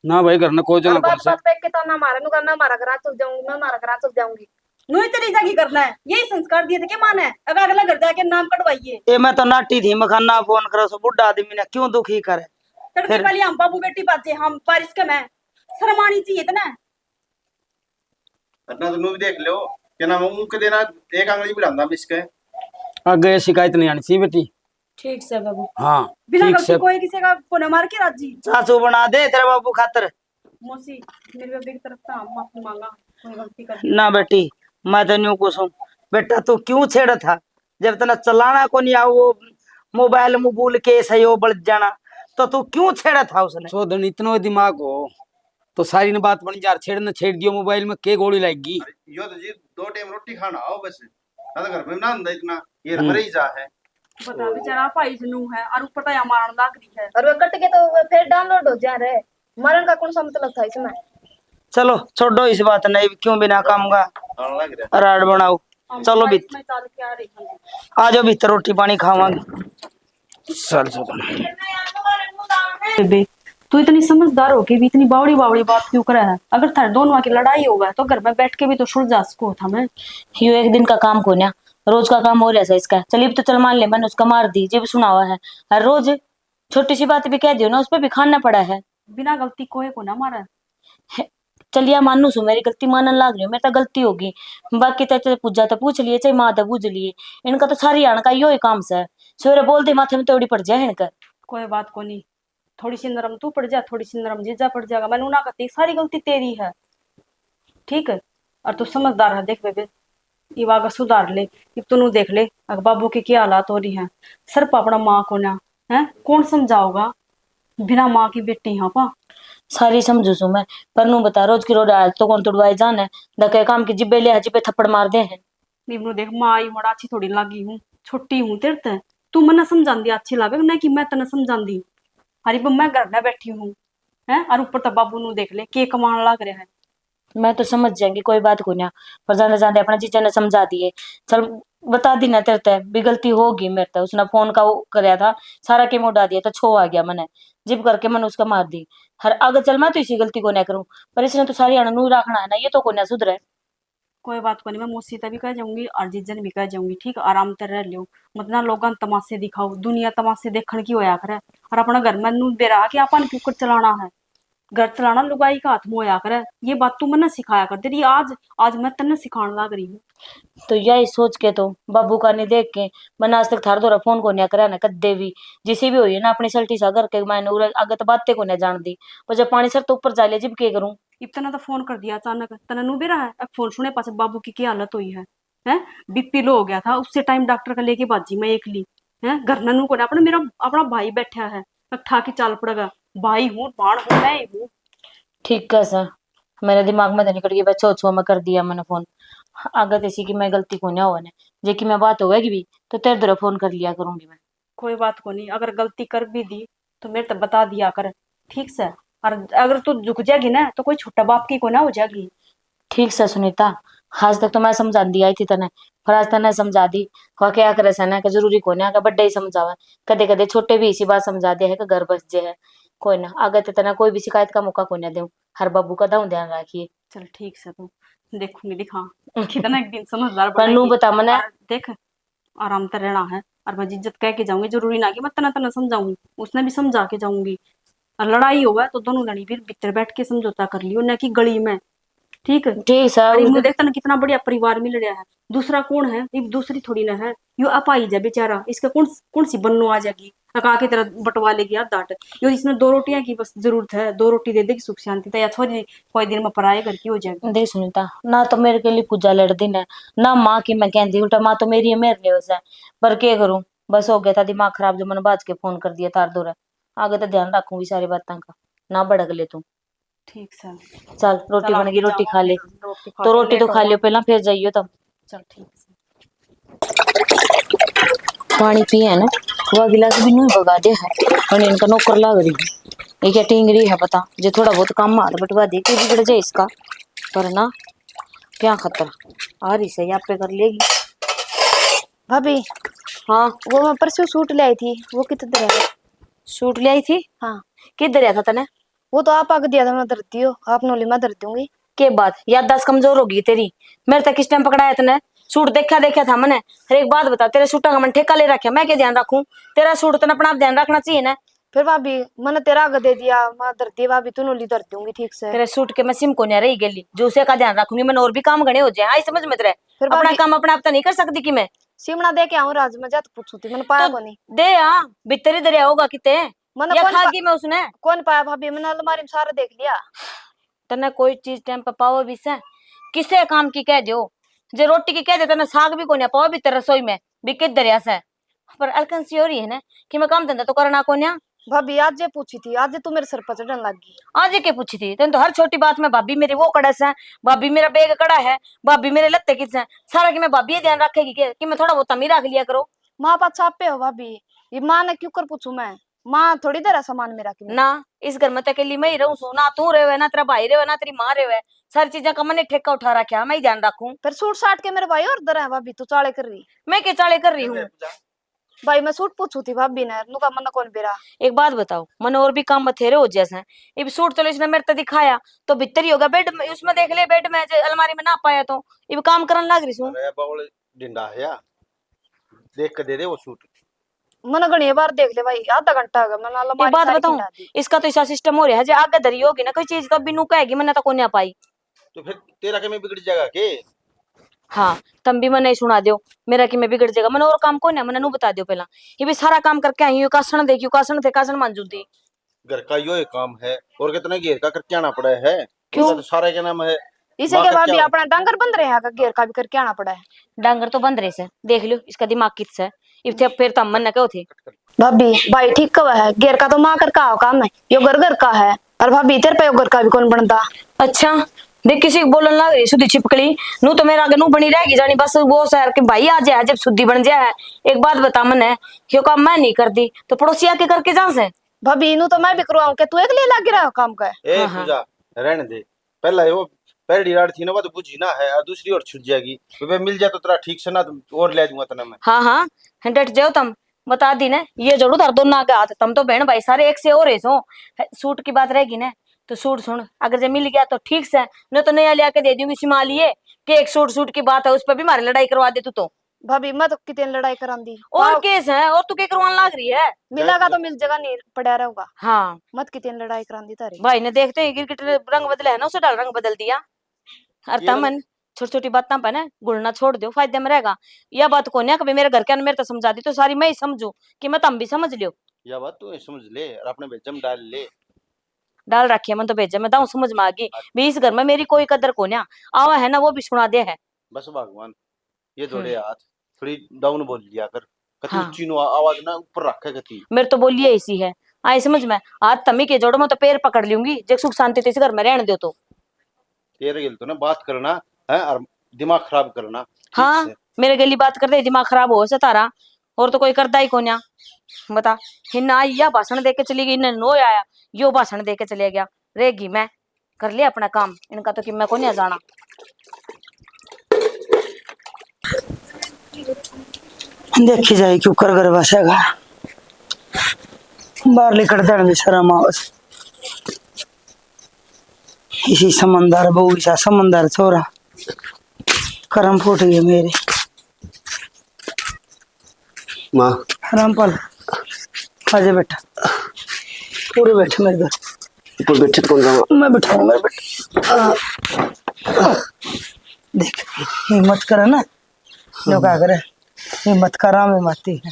ना भाई, घर ना कोई और चलना बात कौन सा? बात पे के ताना मारे, नु मैं मारा घर चल जाऊंगी, मैं मारा घर चल जाऊंगी। न्यू ही चली जागी करना है, यही संस्कार दिए थे के माँ ने? अगर अगला घर जाके नाम कटवाइए। ए, मैं तो नाटी थी, मखाना फोन करो सो बुढ़ा आदमी ने क्यों दुखी करे? तड़के फिर? पहले हम बाबू बेटी बाजे, हम बारिश के मैं शर्मानी चाहिए इतना। घटना तो न्यू भी देख लो, क्या नाम है, ऊँक देना, एक आंगली बढ़ांदा मिस के। आगे शिकायत नहीं आनी चाहिए बेटी। ठीक से बाबू। हाँ, बिना ठीक गलती से। कोई किसी का कोना मार के राजी। चाचू बना दे तेरे बाबू खातर। मौसी, मेरी बेबे की तरफ से हम माफी मांगा, कोई गलती कर दी। ना बेटी, मैं तो न्यू कुछ हूँ। बेटा, तू क्यों छेड़ा था? जब तने चलाना को नहीं आओ, वो मोबाइल मुबूल के सही हो बड़ जाना, तो तू क्यों छेड़ा था उसने? चौधरी, इतनो दिमाग हो तो सारी न बात बन जा। छेड़ न छेड़ दियो, मोबाइल में के गोली लागी? अरे, यो तो जी दो टाइम रोटी खाना हो बस, ज्यादा घर में ना आंदा इतना, ये हम्म। मरे ही जा है। बता, बेचारा भाई जनू है और ऊपर तो मारन लाग रही है। और वो कट के तो वो फिर डाउनलोड हो जा रहे, मरण का कौन सा मतलब था इसमें? चलो छोड़ो इस बात ने, क्यों बिना काम का आने लग रहा। राड बनाओ। हम चलो बारिश भीतर। में चल के आ रही हूँ। आ जाओ भीतर, रोटी पानी खावांगे। चल, चल। बेबे, तू इतनी समझदार हो के भी इतनी बावड़ी बावड़ी बात क्यों करे है? अगर थारे दोनों की लड़ाई होगा तो घर में बैठ के भी तो सुलझा सको था मैं। यो एक दिन का काम कोन्या, रोज का काम हो रहा है इसका। चल, इब तो चल मान ले, मैंने उसका मार दी, जिब सुनावा है। हर रोज छोटी सी बात भी कह दियो ना, उस पर भी खाना पड़ा है। बिना गलती कोई को ना मारे। हे, चलिया मानू सु, मेरी गलती मानन लाग रही हो, मेरे तो गलती होगी। बाकी तो, तो पूजा तो पूछ लिए, चाहे माँ तो पूछ लिए, इनका तो सारी आण का यो ही काम से। सवेरे बोल दे, माथे में तोड़ी पड़ जाए इनका। कोई बात कोनी, थोड़ी सी नरम तू पड़ जा, थोड़ी सी नरम जीजा पड़ जाएगा। मैंने उन्हें कहती, सारी गलती तेरी है, ठीक है? और तू समझदार है, देख बेबे, इब आगे सुधार ले, इब तू देख ले, अगर बाबू की क्या हालात हो रही है, सिर्फ अपना माँ को ना, हैं, कौन समझाओगा? बिना माँ की बेटी हाँ पा। सारी समझू सू मैं, पर नू बता, रोज की रोज आज तो कौन तुड़वाए जान है, धक्के काम की जिब्बे ले, जिब्बे थप्पड़ मार दे हैं। इब नू देख, माँ आई मड़ा अच्छी थोड़ी लागी हूँ, छोटी हूँ तेरे ते, तू मन्ने समझांदी अच्छी लागे ना कि मैं तन्ने समझांदी। अरे, मैं घर में बैठी हूँ, हैं, और ऊपर तो बाबू नू देख ले, के कमान लाग रहा है। मैं तो समझ जाऊंगी, कोई बात कोन्या, पर जांदे जांदे अपना जीजा ने समझा दिए। चल, बता दी ना तेरे ते भी गलती होगी मेरे ते, उसने फोन का वो करया था, सारा के मोड़ा दिया था, छो आ गया मने, जिब करके मैंने उसका मार दी। हर आगे चल मैं तो इसी गलती कोन्या करूँ, पर इसने तो सारी आण नू ही रखना है ना, ये तो कोन्या सुधरे। कोई बात कोनी, मैं मौसी ते भी कह जाऊंगी और जीजन भी कह जाऊंगी, ठीक, आराम ते रह लियो, मत ना लोगां ने तमाशे दिखाओ, दुनिया तमाशे देखण की होया करे। और अपना घर में नू बेरा के अपन क्यों कर चलाना है, घर चलाना लुगाई का हाथ में होया करे। ये बात तू मन्ने सिखाया कर, तेरी आज, आज मैं तन्ने सिखाण लाग रही हूँ। तो यही सोच के तो बाबू का नहीं देख के मैंने आज तक थारे धोरे फोन कोन्या करया ना कदे भी। जिसी भी हुई है ना अपनी सल्टी सा घर के, मैंने उरे आगे तो बातें कोन्या जान दी, पर जब पानी सर तो ऊपर जा लिया, जिब के करूँ? इब तन्ने तो फोन कर दिया अचानक, तन्ने नू बेरा है, अब फोन सुने पाछे बाबू की क्या हालत हुई है, हैं? बीपी लो हो गया था, उससे टाइम डॉक्टर का लेके भाजी मैं एकली, हैं? घर ननू को ना, अपना, मेरा अपना भाई बैठा है, अब ठा के चाल पड़ेगा, भाई हूँ, भाण हूँ, मैं ही हूँ। ठीक है सर, मेरे दिमाग में तो निकल गई, बस छो छो में कर दिया मैंने फोन। आगे तो इसी की मैं गलती को ना होने, जे की मैं बात होगी भी तो तेरे धोरे फोन कर लिया करूंगी मैं। कोई बात कोनी, अगर गलती कर भी दी तो मेरे ते बता दिया कर, ठीक से? और अगर तू झुक जाएगी ना तो कोई छोटा बाप की को ना हो जाएगी। ठीक से सुनीता, आज तक तो मैं समझाती आई थी तने, पर आज तने समझा दी। वह क्या करे से ना कि जरूरी कोन्या कि बड्डे ही समझावे, कदे कदे छोटे भी इसी बात समझा दे है कि घर बस जे है। कोई ना, आगे ते तने कोई भी शिकायत का मौका कोन्या देऊं। हर बाबू का दाऊं ध्यान रखिए। चल ठीक से, तू देखूंगी, दिखा कितना एक दिन समझदार पर नू बनेगी। बता मने। और देख, आराम ते रहना है। और मैं जिज्जत कह के जाऊंगी, जरूरी ना कि मैं तना तना समझाऊंगी, उसने भी समझा के जाऊंगी। और लड़ाई होवे तो दोनों जनी फिर भीतर बैठ के समझौता कर लियो, ना कि गली में। ठीक है? ठीक सर। और इन्हें देख, तने कितना बढ़िया परिवार मिल रहा है। दूसरा कौन है? इब दूसरी थोड़ी ना है, यो अपाहिज है बेचारा, इसका कौन, कौन सी बन्नो आ जाएगी? अका के तरह बंटवा लेगी यार डांट। यो इसने दो रोटियां की बस जरूरत है, दो रोटी दे देगी सुख शांति ते, या छोरी कोई दिन में पराए घर की हो जाएगी। देख सुनीता, ना तो मेरे के लिए पूजा लड़ दिन है, ना माँ की मैं कहती, उल्टा माँ तो मेरी है, मेरे लिए हो जाए। पर के करूँ, बस हो गया था दिमाग खराब जो मैंने बाज के फोन कर दिया थार दो। आगे तो ध्यान रखूंगी सारी बातों का, ना भड़क ले तू। ठीक सै। चल, रोटी बन गई, रोटी खा ले। तो रोटी तो खा लियो पहला, फिर जाइयो तब। चल ठीक से। पानी पिए है ना, वो गिलास भी नहीं बगा दे है। और इनका नौकर लाग रही है, ये क्या टींग रही है पता, जो थोड़ा बहुत काम हाथ बटवा दे के बिगड़ जाए इसका। पर ना, क्या खतरा, आ रही सही, आप पे कर लेगी। भाभी, हाँ। वो मैं परसों सूट ले आई थी, वो कितने है? सूट ले आई थी? हाँ। किधर आया था तने? वो तो आप आके दिया था, मैं धर दियो, आप नोली मैं धर दूंगी। के बात, याददाश्त कमजोर होगी तेरी। मेरे तक किस टाइम पकड़ाया तने? सूट देखा देखा था मैंने। अरे एक बात बता, तेरे सूटा का मैंने ठेका ले रखा, मैं क्या ध्यान रखूं? तेरा सूट तने अपना आप ध्यान रखना चाहिए ना। फिर भाभी, मैंने तेरा आगे दे दिया, मैं धर दिया भाभी, तू नोली धर दूंगी ठीक से। तेरे सूट के मैं सिम को नहीं रही गेली, जो उसे का ध्यान रखूंगी, मैंने और भी काम घने हो जाए। आई समझ में तेरे? फिर अपना भाभी काम अपने आप तो नहीं कर सकती कि मैं? सिमना दे के आऊं राज, मैं जा तो पूछू थी, मैंने पाया तो कोनी। दे आ, भीतर ही धरया होगा किते। मैंने या कौन खा पा-, गई मैं उसने? कौन पाया भाभी, मैंने अलमारी में सारा देख लिया। तन्ने कोई चीज टाइम पे पावे भी से, किसे काम की कह दो, जे रोटी की कह दे, तन्ने साग भी कोन्या पावे भीतर रसोई में, भी कित धरया से। पर अलकन सी हो रही है ना कि मैं काम धंधा तो करना कोन्या। भाभी, आज ये पूछी थी, आज तू मेरे सर पर चढ़न लग गई। आज ये के पूछी थी? तन्ने तो हर छोटी बात में भाभी मेरी वो कड़ा से, भाभी मेरा बैग कड़ा है, भाभी मेरे लत्ते किस है, सारा कि मैं भाभी ये ध्यान रखेगी के कि मैं थोड़ा बहुत तमी रख लिया करो। माँ पाछा आपे हो भाभी, ये माँ ने क्यों कर पूछू मैं? माँ थोड़ी देर सामान मेरा की ना, इस घर में तो अकेली मैं ही रहूं सू, ना तू रहवे, ना तेरा भाई रहवे, ना तेरी माँ रहवे। सारी चीजें का मैंने ठेका उठा रखा, मैं ही ध्यान रखूं। फिर सूट साट के मेरे भाई और दर है भाभी, तू चाले कर रही। मैं के चाले कर रही हूँ? भाई, मैं सूट पूछू थी भाभी ने, नुका मन कौन बेरा। एक बात बताओ, मन और भी काम बथेरे हो जैसे, इब सूट चलो इसने मेरे तो दिखाया, तो भीतर ही होगा बेड में, उसमें देख ले, बेड में जे अलमारी में ना पाया तो इब काम करन लाग रही सू। अरे बावल ढिंडा है यार, देख के दे दे वो सूट। मैंने घणी बार देख ले भाई, आधा घंटा हो गया, मैंने अलमारी एक बात सारी बताऊं, खिंडा दी। इसका तो ऐसा सिस्टम हो रहा है, जे आगे धरी होगी ना कोई चीज, तो अभी नू कहेगी, मैंने तो कोन्या पाई। तो फिर तेरा किमें बिगड़ जाएगा के? हाँ, तुम भी मने ही सुना दो, मेरा किमें बिगड़ जाएगा। मैंने और काम कोन्या, मैंने नू बता दो पहला। ये भी सारा काम करके आई हूँ, कासण देखियो, कासण थे, कासण मांजू थी। घर का यो ही काम है, और कितना घेर का करके आना पड़ा है। क्यों? उनका तो सारा के नाम है। इसे माँ के का भाभी क्या अपना डांगर बंद रहे हैं, का घेर का भी करके आना पड़ा है। डांगर तो बंद रहे से, देख लो इसका दिमाग कित से। इब थे फिर तम मन न कहो थे। भाभी, भाई ठीक कहे है, घेर का तो माँ कर का काम है, यो घर घर का है। और भाभी, तेरे पे यो घर का भी कौन बनता? अच्छा, देख किसी को बोलन लाग रही सुधी छिपकली, नू तो मेरा आगे नू बनी रहेगी जानी, बस वो शहर के भाई आ जाए जब सुधी बन जाए। एक बात बता मने, यो काम मैं नहीं करती तो पड़ोसी आके करके जा से। भाभी, इनू तो मैं भी करवाऊं, क्या तू एकली लाग रहा काम का? ए, हाँ, हाँ। पूजा, रहने दे। पहला वो पहली राड थी ना, वो तो बुझी ना है, और दूसरी और छुट जाएगी। तो वे मिल जाए तो तेरा ठीक से ना, तो और ले दूंगा तने मैं। हाँ, हाँ, डट जाओ तुम, बता दी ना, ये जरूर धर दो ना आगे हाथ, तुम तो बहन भाई सारे एक से और है सो। है, सूट की बात रहेगी ना, तो सूट सुन, अगर जे मिल गया तो ठीक से, नहीं तो नया लिया के दे दूंगी इसी माँ लिए, कि एक सूट, सूट की बात है, उस पर भी मारी लड़ाई करवा दे तू तो। भाभी, मैं तो कितने लड़ाई करांदी। और आओ। केस है, और तू के करवान लाग रही है? मिलेगा तो मिल जगह नहीं पड़ा रहूंगा। हाँ। मत कितने लड़ाई करांदी तारी। भाई ने देखते ही गिरगिट रंग बदले है ना, उसे डाल रंग बदल दिया। और ये तमन छोटी छोटी बातां पे ना घुलना छोड़ दो, फायदे में रहेगा। यह बात कोन्या कभी मेरे घर के ने मेरे तो समझा दी, तो सारी मैं ही समझू कि मैं तम भी समझ लियो। यह बात तू ही समझ ले और अपने भेजे में डाल ले। डाल रखी है मैंने तो भेजे में, दाऊं समझ में आ गई। अच्छा। भी इस घर में मेरी कोई कदर कोन्या। आवा है ना, वो भी सुना दे है। बस भगवान, ये जोड़े हम्म। हाथ, थोड़ी डाउन बोल लिया कर। कति हाँ। ऊंची नु आ-, आवाज ना ऊपर रखे कति। मेरे तो बोलिए इसी है, आए समझ में। हाथ तमी के जोड़ो, मैं तो पैर पकड़ लूंगी, जब सुख शांति ते इस घर में रहने दो तो। तेरे गेल तो ना बात करना है और दिमाग खराब करना। ठीक हाँ, से। मेरे गेली बात कर दे, दिमाग खराब हो से तारा, और तो कोई करदा ही कोन्या। बता, हिन्ना आई या भाषण दे के चली गई, इन्हें नो आया, यो भाषण दे के चले गया, रहेगी मैं। कर ले अपना काम, इनका तो किम्मे कोन्या जाना। देखी जाए क्यों कर घर बसेगा, बाहर निकल देना भी शर्म आवस। इसी समझदार बहू, इसा समझदार छोरा, करम फूट गए मेरे। माँ। रामपाल, आजा बेटा, पूरे बैठ मेरे घर। ऊपर बैठे तो कौन जाऊँ? मैं बिठाऊँ, मैं बैठ। देख, हिम्मत करे ना, जो क्या करे, हिम्मत करा में माती है।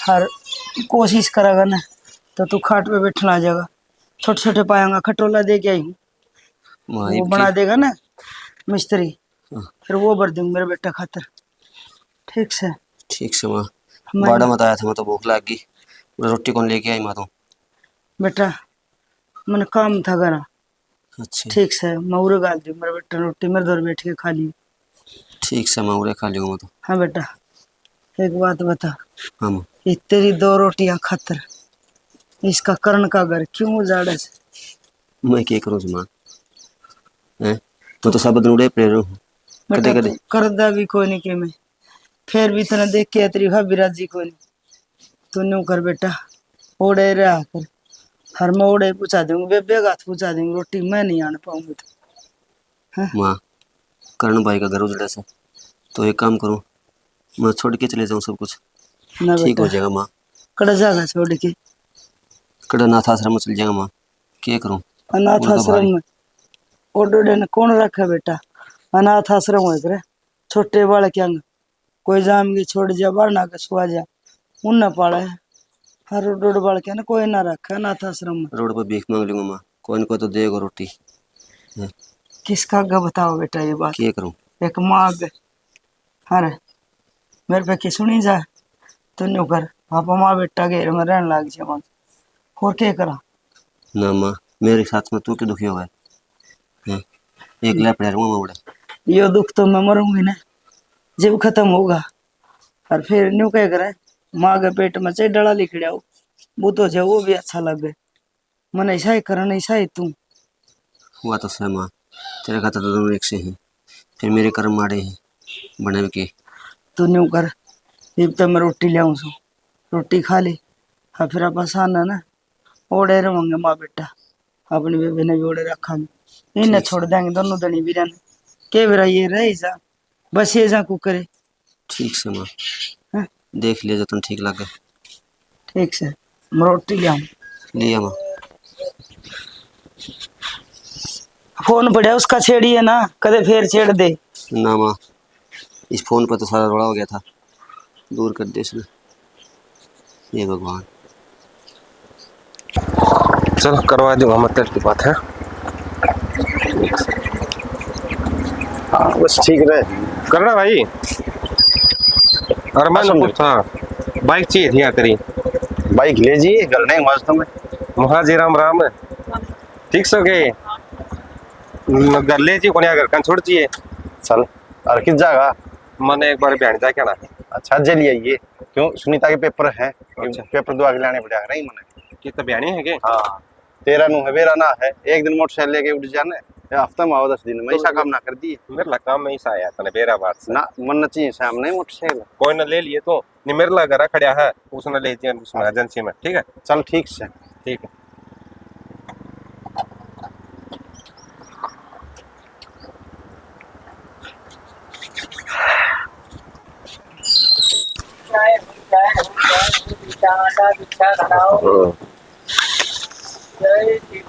हर कोशिश करेगा ना, तो तू खाट पे बैठना आ जाएगा। छोटे छोटे पायांगा खटोला दे के आई हूँ, माँ, वो इबकी बना देगा ना मिस्त्री, हाँ। फिर वो भर दूंगी मेरे बेटा खातर। ठीक से? ठीक से माँ। मैं बाड़ा मत आया था, मैं तो भूख लाग गई, मैं रोटी कौन लेके आई माँ तो। बेटा, मन काम था घरा। अच्छा। ठीक से, मैं उरे गाल दी, मेरे बेटा रोटी मेरे दौर बैठ के खा ली। ठीक से माँ, उड़े खा लियो मैं तो। हाँ बेटा, एक बात बता। हाँ माँ। ये तेरी दो रोटियां खातर इसका करण का घर क्यों उजाड़े से? मैं क्या करूँ माँ? हैं? मैं तो सब दिन उड़े पड़े रहूँ। बेटा, कदे कदे तू करदा भी कोई नहीं के मैं, फिर भी तने देख के तेरी भाभी राजी कोई नहीं। तू न्यू कर बेटा, ओड़े रहा कर। हर मैं ओड़े पहुँचा दूंगी, बेबे का हाथ पहुँचा दूंगी, रोटी मैं नहीं आने पाऊंगी तो। हाँ। माँ, करण भाई का घर उजड़ा से, तो एक काम करूँ, मैं छोड़ के चले जाऊँ सब कुछ, ना ठीक हो बेटा। जाएगा माँ। कड़ा जाएगा छोड़ के? कड़ा अनाथ आश्रम में चल जाएगा माँ, क्या करूँ? अनाथ उनका आश्रम भारी। में ओडे ओडे ने कौन रखे बेटा? अनाथ आश्रम हो करे, छोटे बालक अंग कोई जाम के छोड़ जा, बारना के सुआ जा, उन्ना पाले। हर रोड, रोड बालक ने कोई ना रखे अनाथ आश्रम में। रोड पर भीख मांग लूंगा माँ, कोई न कोई तो देगा रोटी। हैं? किसका आगे बताओ बेटा ये बात? क्या करूं? एक माँ आगे। अरे, मेरे पे की सुनी जा, तू न्यू कर, आप माँ बेटा घेर में रहने लाग जाए। और क्या करा? ना माँ, मेरे साथ में तू क्यों दुखी होगा? हैं? एकला पड़ा रहूंगा मैं बड़ा। यो दुख तो मैं मरूंगी ना, जब खत्म होगा। और फिर न्यू कह करे, माँ के पेट में चाहे डला लिखड़िया हो, वो तो जाए, वो भी अच्छा लगे। मन ऐसा ही करन, ऐसा ही तू। हुआ तो सै माँ, तेरे खातर तो दोनों एक से ही, फिर मेरे कर्म माड़े ही बने के। तू न्यू कर, जब तक मैं रोटी ले आऊँ सू, रोटी खा ले, हाँ फिर आप आसान है ना। ओड़े रहोगे माँ बेटा, अपनी बेबे ने भी ओड़े रखांगे, इन्हें ठीक। छोड़ देंगे दोनों धनी बीरा ने। के बेरा ये रह जा, बस ये जा कुकरे। ठीक से माँ, हाँ? देख लिया जतन ठीक लगे। ठीक से, मैं रोटी ले आऊँ। लिया माँ। फोन पड़ा उसका छेड़िए ना, कदे फिर छेड़ दे। ना माँ, इस फोन पर तो सारा रोला हो गया था, दूर कर दे इसने। हे भगवान। चल, करवा दूंगा मैं तेरे की बात, है। हाँ, बस ठीक रहे। करना भाई। अरे मैं सुन। पूछता, बाइक चाहिए थी यार तेरी। बाइक ले जी, घर नहीं मस्त में। महाजी राम राम। ठीक सो के? घर ले जी, कोन्या घर का छोड़ चाहिए। चल, और किस जगह? मैंने एक बार बहन जाके आना। अच्छा, जल्दी आइए। क्यों, सुनीता के पेपर है, अच्छा। पेपर दवा के लाने पड़ा नहीं मैंने। कितना बयानी है के? हाँ, तेरा नू है, मेरा ना है। एक दिन मोटरसाइकिल लेके उठ जाने, या हफ्ता में आओ, दस दिन में, तो ऐसा काम ना कर दिए। मेरे ला काम में ऐसा आया तने बेरा बात से। ना, मन चाहिए सामने मोटरसाइकिल। कोई ना, ले लिए तो। नहीं, मेरे ला घरा खड़ा है, उसने ले दिया, उसमें एजेंसी में, ठीक है? चल, ठीक से। ठीक है।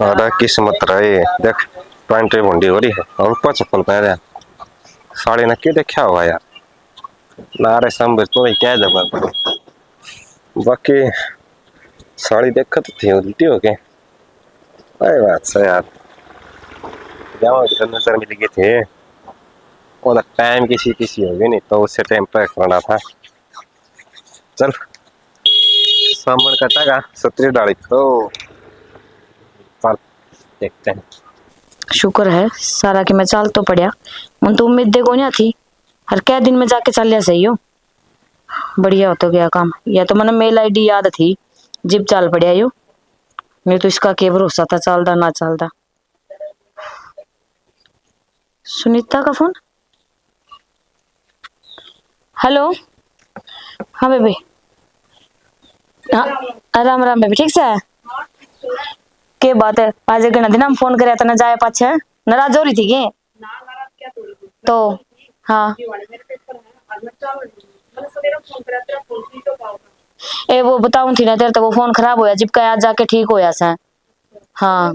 आड़ा किस्मत रहे, देख, पैंट भुंडी हो रही है, हम ऊपर चप्पल पहन रहे हैं। साले ने के देखा होगा यार? ना रे संभर, तो क्या जवाब? बाकी साली देखत थी उल्टी होके। अरे बात सही यार, जाओ इधर नजर मिल गए थे। वो टाइम किसी किसी हो गई, नहीं तो उससे टाइम पर करना था। चल, सामण कटेगा, सतरी डाली तो। चल, देखते हैं। शुक्र है सारा कि मैं चाल तो पड़या। मन तो उम्मीद देखो नहीं थी, हर कै दिन में जाके चाल्या सही हो। बढ़िया हो तो गया काम। या तो मैंने मेल आईडी याद थी, जिब चाल पड़या यो। मेरे तो इसका के भरोसा था, चालदा ना चालदा। सुनीता का फोन। हेलो। हाँ बेबे। हाँ, राम राम बेबे, ठीक से? के बात है, आज घणा दिन हम फोन करया तने जाए पाछे, नाराज हो रही थी के? तो हाँ। ए, वो बताऊं थी ना तेरे तो, वो फोन खराब होया, जिबका आज जाके ठीक होया से। हाँ।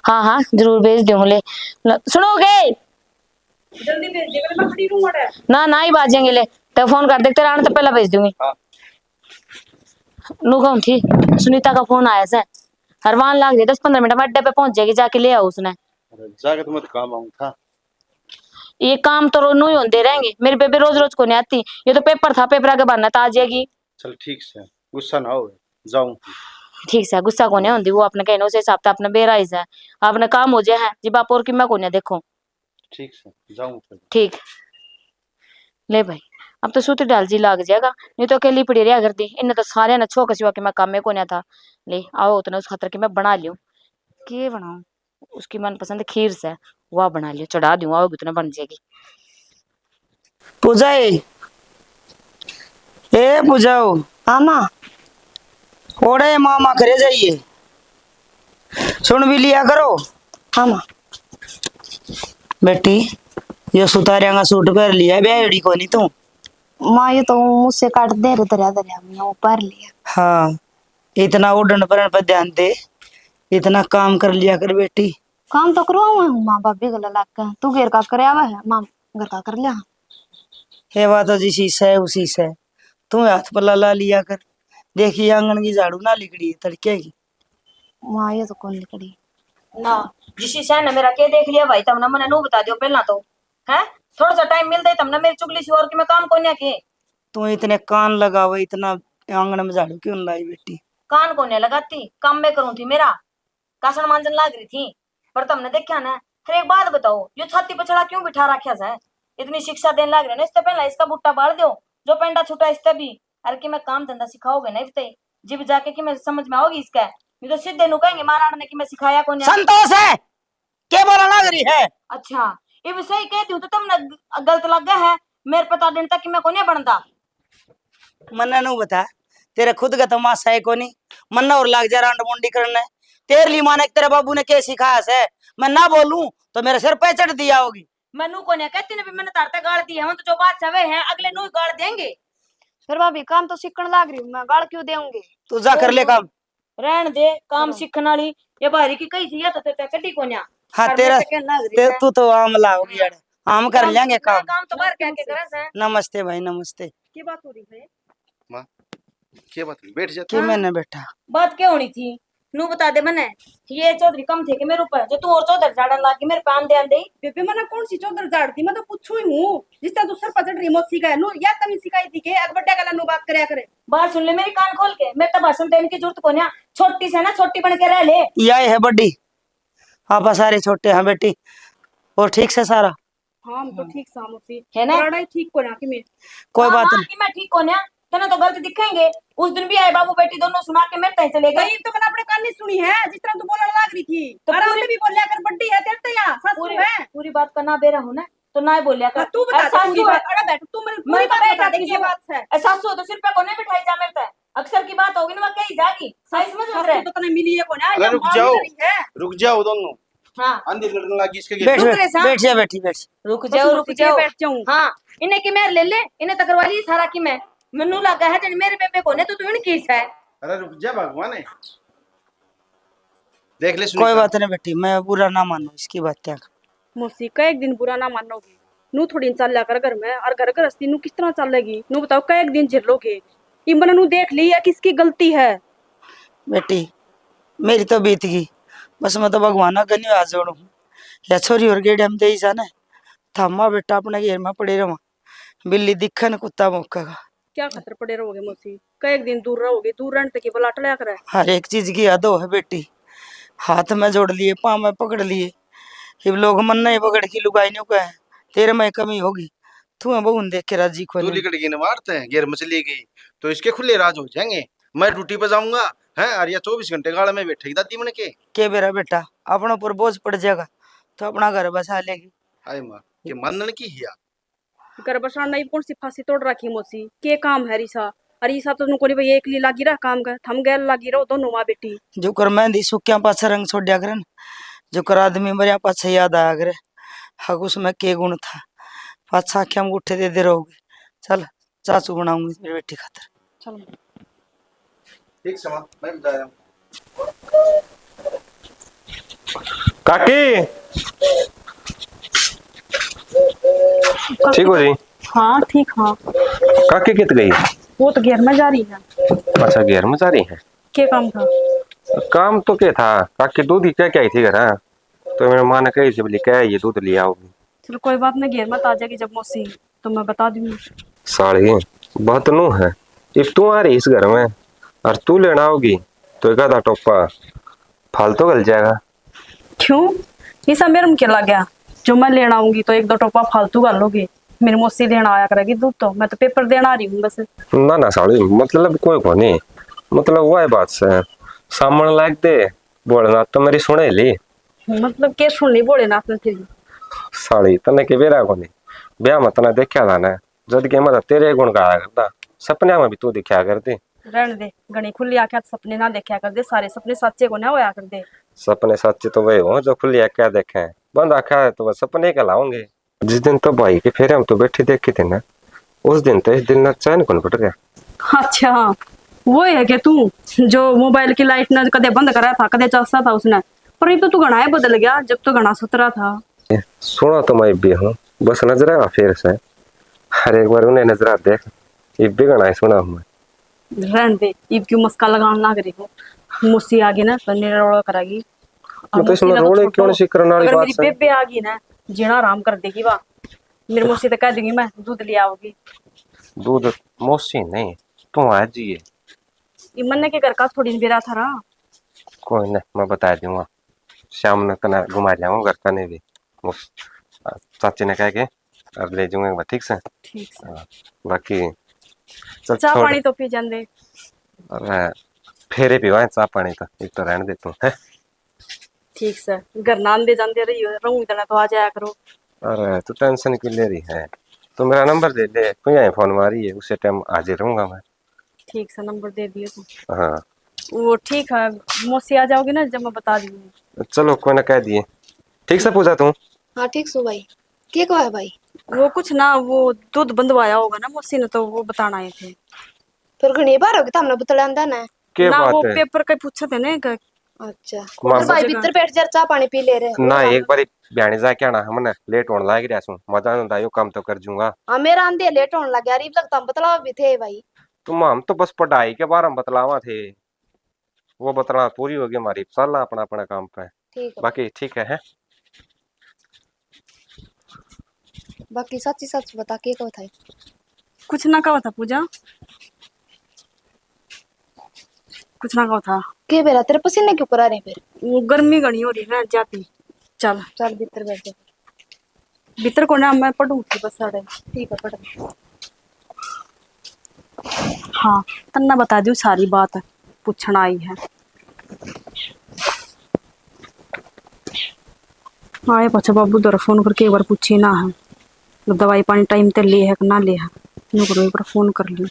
हाँ, हाँ, जरूर भेज दूंगी। ले, ल-, सुनोगे? जल्दी भेज दे, मैं फ्री हूँ, मड़ा। ना, ना ही बाजेंगे, ले। ते फोन कर दे, तेरा आने तो पहला भेज दूंगी। हाँ। नु कहूं थी, सुनीता का फोन आया से। हरवान लाग जाए, दस पन्द्रह मिनट में अड्डे पे पहुंच जाएगी, जाके ले आओ उसने। अरे, जाके तो मैं तो काम आऊं था। ये काम तो रो-, नु ही होंदे रहेंगे। मेरी बेबे रोज रोज को नहीं आती, ये तो पेपर था, पेपर आगे बहाना तो आ जाएगी। चल ठीक से, गुस्सा ना हो, जाऊं। ठीक से गुस्सा कोन्या होंदी, वो अपने कहने उसे हिसाब से अपने बेरा ही से। अपने काम हो जाए है जी बाप, और किम्मा कोन्या देखो। ठीक से जाऊं फिर। ठीक। ले भाई, अब तो सूती डाल जी लाग जाएगा, नहीं तो अकेली पड़ी रहा करती। इन्हें तो सारे ने छोक सिवा के मैं काम में कोन्या था। ले आओ, उतना उस खातर के मैं बना लियो। के बनाऊं? उसकी मनपसंद खीर से, वह बना लियो, चढ़ा दूं, आओगी उतना बन जाएगी। पूजा ए, ए पूजाओ। हाँ माँ। ओड़े मामा करे जाइए, सुन भी लिया करो। हाँ माँ। बेटी, ये सुतारिया का सूट पहन लिया, ब्याहड़ी कोनी तू? माँ, ये तो मुझसे काट दे रे, धरया धरया मैं वो पहन लिया। हाँ, इतना ओढ़न पहन पर ध्यान दे, इतना काम कर लिया कर बेटी। काम तो करवाऊँ हूँ माँ, भाभी गला लाग के। तू घर का करे आवा है माँ, घर का कर लिया। हे बात तो जिसी सै उसी सै, तू हाथ पल्ला ला लिया कर। देखिए आंगन की झाड़ू ना लिकड़ी तड़के की। माँ, ये तो कौन लिकड़ी? ना, जिसी सै ने मेरा के देख लिया भाई, तमने मने नू बता दियो पहला तो, हैं? थोड़ा सा टाइम मिलता ही तमने मेरी चुगली सी और कि मैं काम कोन्या के। तू इतने कान लगावे, इतना आंगन में झाड़ू क्यों लाई बेटी? कान कोन्या लगाती, काम मैं करूँ थी मेरा, कासन मांजन लाग रही थी, पर तमने देखा ना। फिर एक बात बताओ, यो छाती पे छड़ा क्यों बिठा रखा है? इतनी शिक्षा देने लाग रहे ना, इससे पहला इसका बुट्टा बाल दो, जो पेंडा छूटा इससे भी। अरे कि मैं काम धंधा सिखाओगे नहीं बताई, जिब जाके कि मैं समझ में आओगी इसका। नहीं तो सीधे नु कहेंगे महाराण ने कि मैं सिखाया कोन्या। संतोष है, के बोला लाग रही है? अच्छा, ये भी सही कहती हूँ तो तुमने ग-, गलत लग गया है। मेरे पता दिन तक कि मैं कोन्या बनता। मन्ने नू बता, तेरे खुद का तो मासा है कोनी, मन्ना और लाग जा रांड मुंडी करने। तेरे लिए माने तेरे बाबू ने के सिखाया से, मैं ना बोलूं तो मेरे सिर पे चढ़ दिया होगी। मैं नू कोन्या कहती ने भी मैंने तारते गाल दी है, हम तो जो बात सवे हैं अगले नू ही गाल देंगे। फिर भाभी काम तो सीखण लाग रही हूँ मैं, गाल क्यों देंगे? तू जा कर ले काम। रहन दे, काम सीखण वाली। ये बाहरी की कही थी, या तो तेरे कटी कोन्या। हाँ, और मैं तेरा, तो कहने लाग रही ते, है। तू तो आमला होगी यार, हम कर हाँ, लेंगे मैं काम। काम तो बाहर कह के करा से। नमस्ते भाई, नमस्ते। की बात हो रही है? माँ, के बात हुई? बैठ जा। के हाँ। मैंने बैठा? बात क्या होनी थी? नू बता दे मने। ये चौधरी कम थे कि मेरे ऊपर, जो तू और चौधर झाड़न लाग गई, मेरे पे आन दे, आन दे। बेबे, मने कौन सी चौधर झाड़ दी? मैं तो पूछू ही हूँ। जिस तरह तू सर पर चढ़ रही मौसी का है, नू या तमीज सिखाई थी के अग बड्डे गला नू बात करया करे। बात सुन ले मेरी कान खोल के, मेरे तो भाषण देने की जरूरत कोन्या। छोटी से ना, छोटी बन के रह ले। या है बड्डी, आप सारे छोटे हैं बेटी। और ठीक से सारा? हाँ, हम तो हाँ। ठीक सा मौसी। है ना? बड़ा ही ठीक कोन्या कि मैं। कोई हाँ, बात हाँ, नहीं। कि मैं ठीक कोन्या, तने तो गलत दिखेंगे। उस दिन भी आए बाबू बेटी दोनों सुना के मेरे ताई चले गए। भाई, तो मैंने अपने कान नहीं सुनी है, जिस तरह तू बोलने लाग रही थी। तो और पूरी आपने भी बोलिया कर, बड्डी है तेरे तो या सासू पूरी, है। पूरी बात का ना बेरा हो ना, तो ना ही बोलिया कर। हाँ, तू बता अरे दे पूरी सासू बात, है। अरे बैठ, तू मेरी मैं पूरी तो बात बेटा बता दे, किसी ये को बात है। अरे सासू तो सिर पे को नहीं बिठाई जा मेरे ताई। अक्सर की बात होगी ना, वो कही जागी। साइज में सासू उतरे। तो तने मिली है कोन्या, अरे या रुक माँ जाओ, मिल रही है। रुक जाओ दोनों। हाँ। आंधी लड़ने लगी इसके बैठ, गेट। बैठ, बैठ जा, बैठी, बैठ। रुक बस जाओ, रुक रुक के जाओ। बैठ जाऊं। हाँ, इन्हें की मेहर ले ले, इन्हें तकरवा ली सारा की मैं। मन्नू लगा है जन मेरे बेबे को ने, तू तो इनकी है। अरे रुक जा भगवान है। देख ले, सुन कोई ले। बात नहीं बेटी, मैं बुरा ना मानो इसकी बात का। मौसी, कई एक दिन बुरा ना मानोगी। नू थोड़ी चाल्या कर घर में, और घर गृहस्थी नू किस तरह चलेगी? नू बताओ, कई एक दिन झेलोगे? इमने नू देख ली है किसकी गलती है? बेटी, मेरी तो बीत गई, बस मैं तो भगवान आगे नहीं हाथ जोड़ू। या छोरी और गेड़िया में दे ही जाने, थामा बेटा अपने घेर में पड़े रहो, बिल्ली दिखे न कुत्ता भौंकेगा। क्या खातर पड़े रहोगे मौसी? कई एक दिन दूर रहोगे, दूर रहने तक ये बला टलया करे। हर एक चीज की हद हो है बेटी, हाथ में जोड़ लिए, पाँव में पकड़ लिए, इब लोग मन नहीं पकड़ की लुगाई नहीं कहे, तेरे में कमी होगी, तू है बहू ने देख के राजी को तू नहीं। लिकड़ गई ना बाहर ते, गैर मछली गई, तो इसके खुले राज हो जाएंगे। मैं ड्यूटी पे जाऊंगा, है, और या चौबीस घंटे गाल में बैठेगी दादी मन के। के बेरा बेटा, अपने ऊपर बोझ पड़ जाएगा, तो अपना घर बसा लेगी। हाय माँ, के मानन की हिया। घर बसाना ही कौन सी फांसी तोड़ रखी मौसी, के काम है रिसा? अरे इसा तो नु कोनी भाई, एकली लागी रह काम का, थम गैल लागी रहो दोनों माँ बेटी। जो कर मेहंदी सुक्या पाछे रंग छोड़या करे न, जो कर आदमी मरया पाछे याद आया करे, हक उसमें के गुण था, पाछा आख्या में उठे दे दे रहोगे। चल, चाचू बनाऊंगी तेरी बेटी खातर। चलो। ठीक समा, मैं भी जा रहा हूँ। काकी, ठीक हो जी? हाँ, ठीक हाँ। काकी कित गई? वो तो घेर में जा रही है। अच्छा, घेर में जा रही है। के काम था? काम तो के था, काकी दूध ही क्या क्या आई थी घर, हाँ? तो मेरे माँ ने कही थी, बोली, "क्या है ये दूध ले आओगी?" चलो कोई बात नहीं, घेर मत आ जाएगी जब मौसी, तो मैं बता दूंगी। साली, बात नू है, इब तू आ रही इस घर में और तू लेना आओगी, तो एक आधा टोपा फालतू घल जाएगा। क्यों? इसा मेरे में क्या लग गया? जो मैं लेना आऊंगी तो एक दो टोपा फालतू घालोगे। मेरी मौसी लेना आया करेगी दूध तो, मैं तो पेपर देना आ रही हूँ बस। ना ना साली, मतलब कोई को नहीं, मतलब वह बात से सामने लाग दे, भोलेनाथ तो मेरी सुने ली। मतलब के सुन ली भोलेनाथ ने तेरी? साली तने के बेरा को नहीं, ब्याह में तने देखा था ना, जद के मैं तो तेरे गुण गाया करता, सपने में भी तू दिखा करती। रहने दे, घणी खुली आंखें सपने ना देखा कर दे, सारे सपने सच्चे को ना होया कर दे। सपने सच्चे तो वही हो जो खुली आंखें देखे, बंद आंखें तो वह सपने कहलाओगे। जिस दिन तो भाई के फेरे हम तो बैठी देखी थी ना, उस दिन तो इस दिल ना चैन कौन पड़ रहा। अच्छा, वो है कि तू जो मोबाइल की लाइट ना कदे बंद करा था, कदे चलता था उसने, पर ये तो तू घणा ही बदल गया, जब तो घणा सुथरा था। सुना तो मैं इब भी हूँ, बस नजरा का फेर से। हर एक बार उन्हें नजरा देख, इब भी घणा ही सुना हूँ मैं। रहन दे, इब क्यों मस्का लगान लाग रही हो? मौसी आ गई ना तो निरोड़ा करागी। मैं तो इसमें रोले क्यों सी करने वाली बात है? अगर मेरी बेबे आ गई ना, जीना आराम कर देगी वा। मेरी मौसी तो कह दूंगी मैं, दूध ले आओगी। दूध मौसी नहीं, तू आ जाइए। ये मन्ने के घर का थोड़ी बेरा था रहा। कोई ना, मैं बता दूंगा, शाम ने तना घुमा जाऊंगा घर का नहीं भी। वो चाची ने कह के और ले जाऊंगा एक बार, ठीक से? ठीक से। हाँ, बाकी चल चाय छोड़। पानी तो पी जांदे। अरे फेरे पीवा चाय पानी तो, एक तो रहने दे तू, है? ठीक से, घर ना आंदे जांदे रही हो, रहूं इतना तो आ जाया करो। अरे तू टेंशन क्यों ले रही है, तू मेरा नंबर दे दे, कोई आए फोन मारी है, उसे टाइम हाजिर रहूंगा मैं। ठीक से, नंबर दे दिए तू। हाँ। वो ठीक है, मौसी आ जाओगी ना जब मैं बता दूंगी। चलो कोई ना, कह दिए। ठीक से पूजा तू? हाँ ठीक सु भाई। के कहा है भाई? वो कुछ ना, वो दूध बंधवाया होगा ना मौसी ने, तो वो बताना आए थे। फिर घणी बार होगी तो हमने बतलांदा ना। के ना, बात वो है? पेपर का पूछे थे ना एक। अच्छा। मामा। और भाई भीतर बैठ जा, चाय पानी पी ले रहे। ना, एक बार ब्याणी जाके आना, हमने लेट होने लाग रहा सु। मजा ना आयो, काम तो कर जूंगा। हाँ, मेरा आंधे लेट होने लग गया, अभी तक तो हम बतलावा भी थे भाई। तुम, हम तो बस पढ़ाई के बारे में बतलावा थे, वो बतला पूरी होगी हमारी, चल अपना अपना काम पे। ठीक है। बाकी ठीक है, है? बाकी सच्ची सच बता, के कहो था? कुछ ना कहो था पूजा, कुछ ना कहो था। के बेरा तेरे पसीने क्यों करा रहे फिर? वो गर्मी घणी हो रही है जाती। चल। चल भीतर बैठ जा। भीतर को ना, मैं पढ़ूं थी बस साढ़े। ठीक है, पढ़। हाँ, तन्ने बता दूं सारी बात, पूछण आई है। आए पाछे बाबू दर फोन करके एक बार पूछी ना है, दवाई पानी टाइम ते ले है कि ना ले है, न्यू करो एक बार फोन कर ली।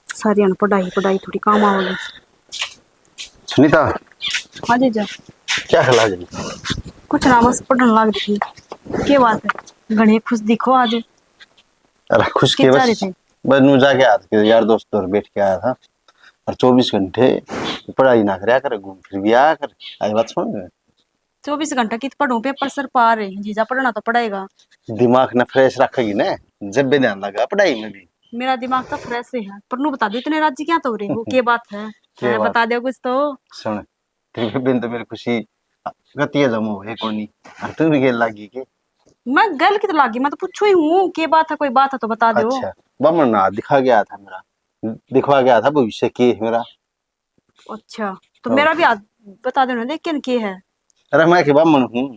सारी हन पढ़ाई पढ़ाई थोड़ी काम आवेगी। सुनीता। हाँ जीजा। क्या हाल है? कुछ ना, बस पढ़न लाग रही थी। के बात है, घणे खुश दिखो आज। अरे खुश के, बस, बस नू जाके आया था, यार दोस्त और बैठ के आया था, और चौबीस घंटे पढ़ाई ना करया कर, घूम फिर भी आया कर। आई बात सुन। चौबीस घंटा कित पढ़ूं, पेपर सर पार है जीजा, पढ़ना तो पड़ेगा। दिमाग ना फ्रेश रखेगी ना, जब भी ध्यान लगा पढ़ाई में भी। मेरा दिमाग तो फ्रेश है, पर नू बता दो, इतने राजी क्या तो हो रहे हो? के बात है? के हैं, बात? बता दो कुछ तो। सुन, तेरी बेबे ने तो मेरी खुशी गति है जमो है कोनी, और तू भी गेल लागी के? मैं गेल की तो लागी, मैं तो पूछू ही हूँ, के बात है, कोई बात है तो बता दो। अच्छा, बामण ना दिखा गया था मेरा, दिखवा गया था भविष्य के है मेरा। अच्छा, तो हाँ। मेरा भी हाथ बता देना, देख के के है। अरे मैं के बामण हूँ,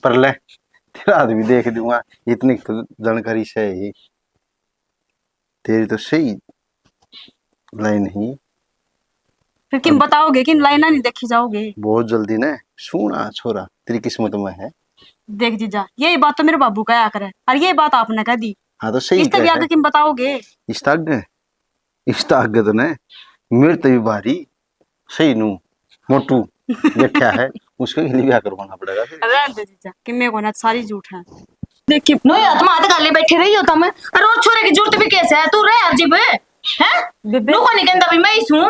पर ले, तेरा हाथ भी देख दूंगा, इतनी तो जानकारी से ही। तेरी तो सही लाइन ही। फिर किम बताओगे, किम लाइना नहीं देखी जाओगे? बहुत जल्दी ने, सुना छोरा, तेरी किस्मत में है। देख जीजा, यही बात तो मेरे बाबू कहा करे, और यही बात आपने कह दी। हाँ तो सही इससे भी आगे किम बताओगे? इस तक, इस तक तो ने, मेरे तो भी भारी सही नू मोटू देखा है, उसके लिए ब्याह करवाना पड़ेगा फिर। रहने दे जीजा, कि मैं कोना, सारी झूठ है। देखिए, नोई हाथ में हाथ गाले बैठे रही हो तुम, और और छोरे की जरूरत भी कैसे है? तू रह हर जीव, हैं? बेबे। नू को नहीं कहंदा भी मैं ही सूं।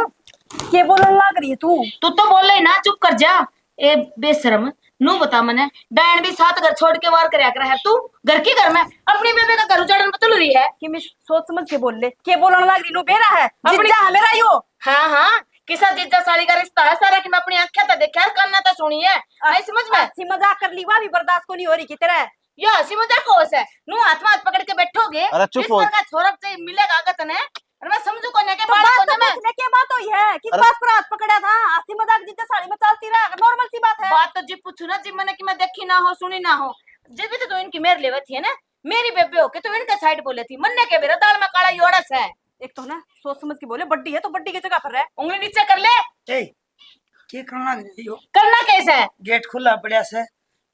के बोलन लाग रही है तू? तू तो बोले ही ना, चुप कर जा। ए बेशरम, नू बता मने, डायन भी साथ घर छोड़ के वार करया कर है तू, घर की घर में अपनी बेबे का घर उजाड़न बतल रही है। कि मैं सोच समझ के बोल ले, के बोलन लाग रही, नू बेरा है, अपनी जीजा है मेरा यो। हाँ, हाँ, किसा जीजा साली का रिश्ता है सारा कि मैं अपनी आंखें तो देखा है, कान तो सुनी है। आई समझ में? हंसी मजाक कर ली, वह भी बर्दाश्त को नहीं हो रही की तेरे। यो हंसी मजाक हो से, नू हाथ में हाथ पकड़ के बैठोगे, अरे चुप हो। का छोरा चाहिए मिलेगा अगर तने। मैं समझू कोने के तो बात बात तो कोने में। पूछने के बात हुई है, किस अरे बात पर हाथ पकड़ा था? हंसी मजाक जितने साड़ी में चलती रहा, नॉर्मल सी बात है। बात तो जी पूछू ना जी, मैंने कि मैं देखी ना हो, सुनी ना हो, जब भी तो दो इनकी मेर लेवे थी ना, मेरी बेबे होके तो इनके साइड बोले थी, मन्ने के बेरा दाल में काला योड़स है। एक तो ना सोच समझ के बोले, बड्डी है तो बड्डी की जगह पर रह। उंगली नीचे कर ले। ए, के करना रही हो? करना कैसे है? गेट खुला पड़ा से,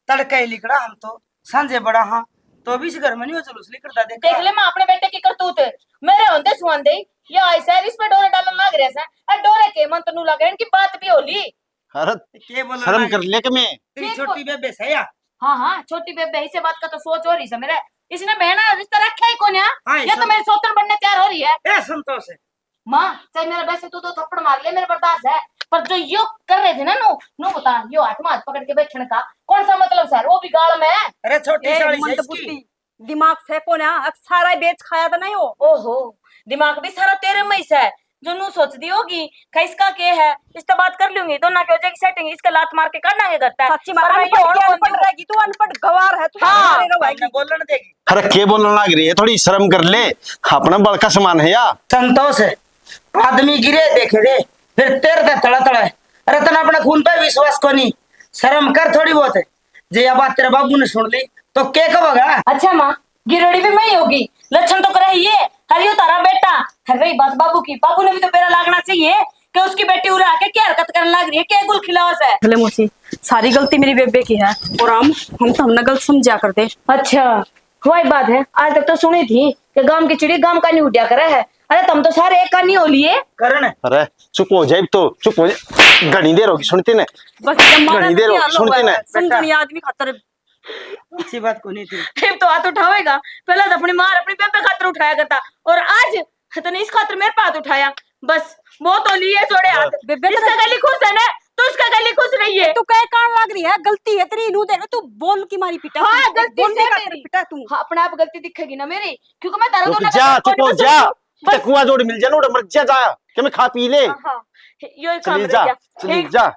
तड़का ही लिकड़ा हम तो, सांझे बड़ा हाँ, तो भी इस घर में नहीं हो जुलूस लिकड़ता देखा। देख ले माँ अपने बेटे की करतूत, मेरे होंदे सुहांदे ये ऐसा है, इस पे डोरे डालन लाग रहे हैं। अरे डोरे के मन तो नू लगे, इनकी बात भी होली। अरे के बोल शर्म कर ले कमे। तेरी के छोटी बोल- बेबे सही है। हाँ हाँ, छोटी बेबे इसे बात का तो सोच हो रही है मेरे। इसने बहना रिश्ता रखा ही कोन्या। हाँ, ये तो मेरी सोतन बनने तैयार हो रही है। ए संतोष है। माँ, चाहे मेरा वैसे तू दो थप्पड़ मार ले, मेरे बर्दाश्त है, पर जो यो कर रहे थे ना नू, नू बता, यो हाथ में हाथ पकड़ के बैठने का कौन सा मतलब सर? वो भी गाल में। अरे छोटी ए, साली से मंद इसकी। बुद्धि, दिमाग से को ना, अब सारा ही बेच खाया था ना यो। ओहो, दिमाग भी सारा तेरे में ही से, जो नू सोच दी होगी, खै इसका के है, इससे बात कर लूंगी, दोनों की हो जाएगी सेटिंग, इसके लात मार के काट देंगे घर तक। सच्ची बात, पर मैं अनपढ़ ये और की कौन अनपढ़ दूं? रहेगी तू, अनपढ़ गवार है तू, हाँ। तेरे भाई हमने की। बोलन देगी। अरे के बोलन लाग रही है, थोड़ी शर्म कर ले, अपना बड़का समान है या। संतोष है, आदमी गिरे देखे दे, फिर तेरे ते तड़ा तड़ा है। अरे तने अपने खून पे विश्वास कोनी, शर्म कर थोड़ी बहुत है। जे या बात तेरे बाबू ने सुन ली तो के कहेगा? अच्छा माँ, गिरोड़ी भी मैं ही होगी, लक्षण तो करे ये। हर यो तारा बेटा, हर रही बात बाबू की, बाबू ने भी तो बेरा लागना चाहिए कि उसकी बेटी उरा के क्या हरकत करने लग रही है, क्या गुल खिलाओ से। भले मौसी, सारी गलती मेरी बेबे की है और हम हम तो हमने गलत समझा करते। अच्छा, वही बात है, आज तक तो सुनी थी कि गांव की चिड़ी गांव का नहीं उड्या करे है। अरे तुम तो सारे एक का नहीं हो लिए। करण। अरे चुप हो जाए तो, चुप हो जा। घणी देर होगी सुनती ने। बस जब मारा घणी देर होगी सुनती ने। समझनी आदमी खातर। अच्छी बात को नहीं थी। इब तो हाथ उठावेगा, पहले तो अपनी मार अपनी बेबे खातर उठाया करता, और आज तने इस खातर मेरे पे हाथ उठाया। बस बहुत हो लिए जोड़े हाथ। बेबे इसका गली खुश है ना, तो इसका गली खुश रही है। तू कह कान लाग रही है, गलती है तेरी, नू देख तू बोल की मारी पिटा। हाँ, तू गलती बोलने से का मेरी। पिटा तू। हाँ, अपने आप गलती दिखेगी ना मेरी, क्योंकि मैं तारा रुक दोनों जा, का चुप हो जा। बस। ते कुआं जोड़ मिल जा ना, उड़ा मर जा, जा। के मैं खा पी ले। हाँ, हाँ, यो ही काम चली रह जा, गया। चली एक जा।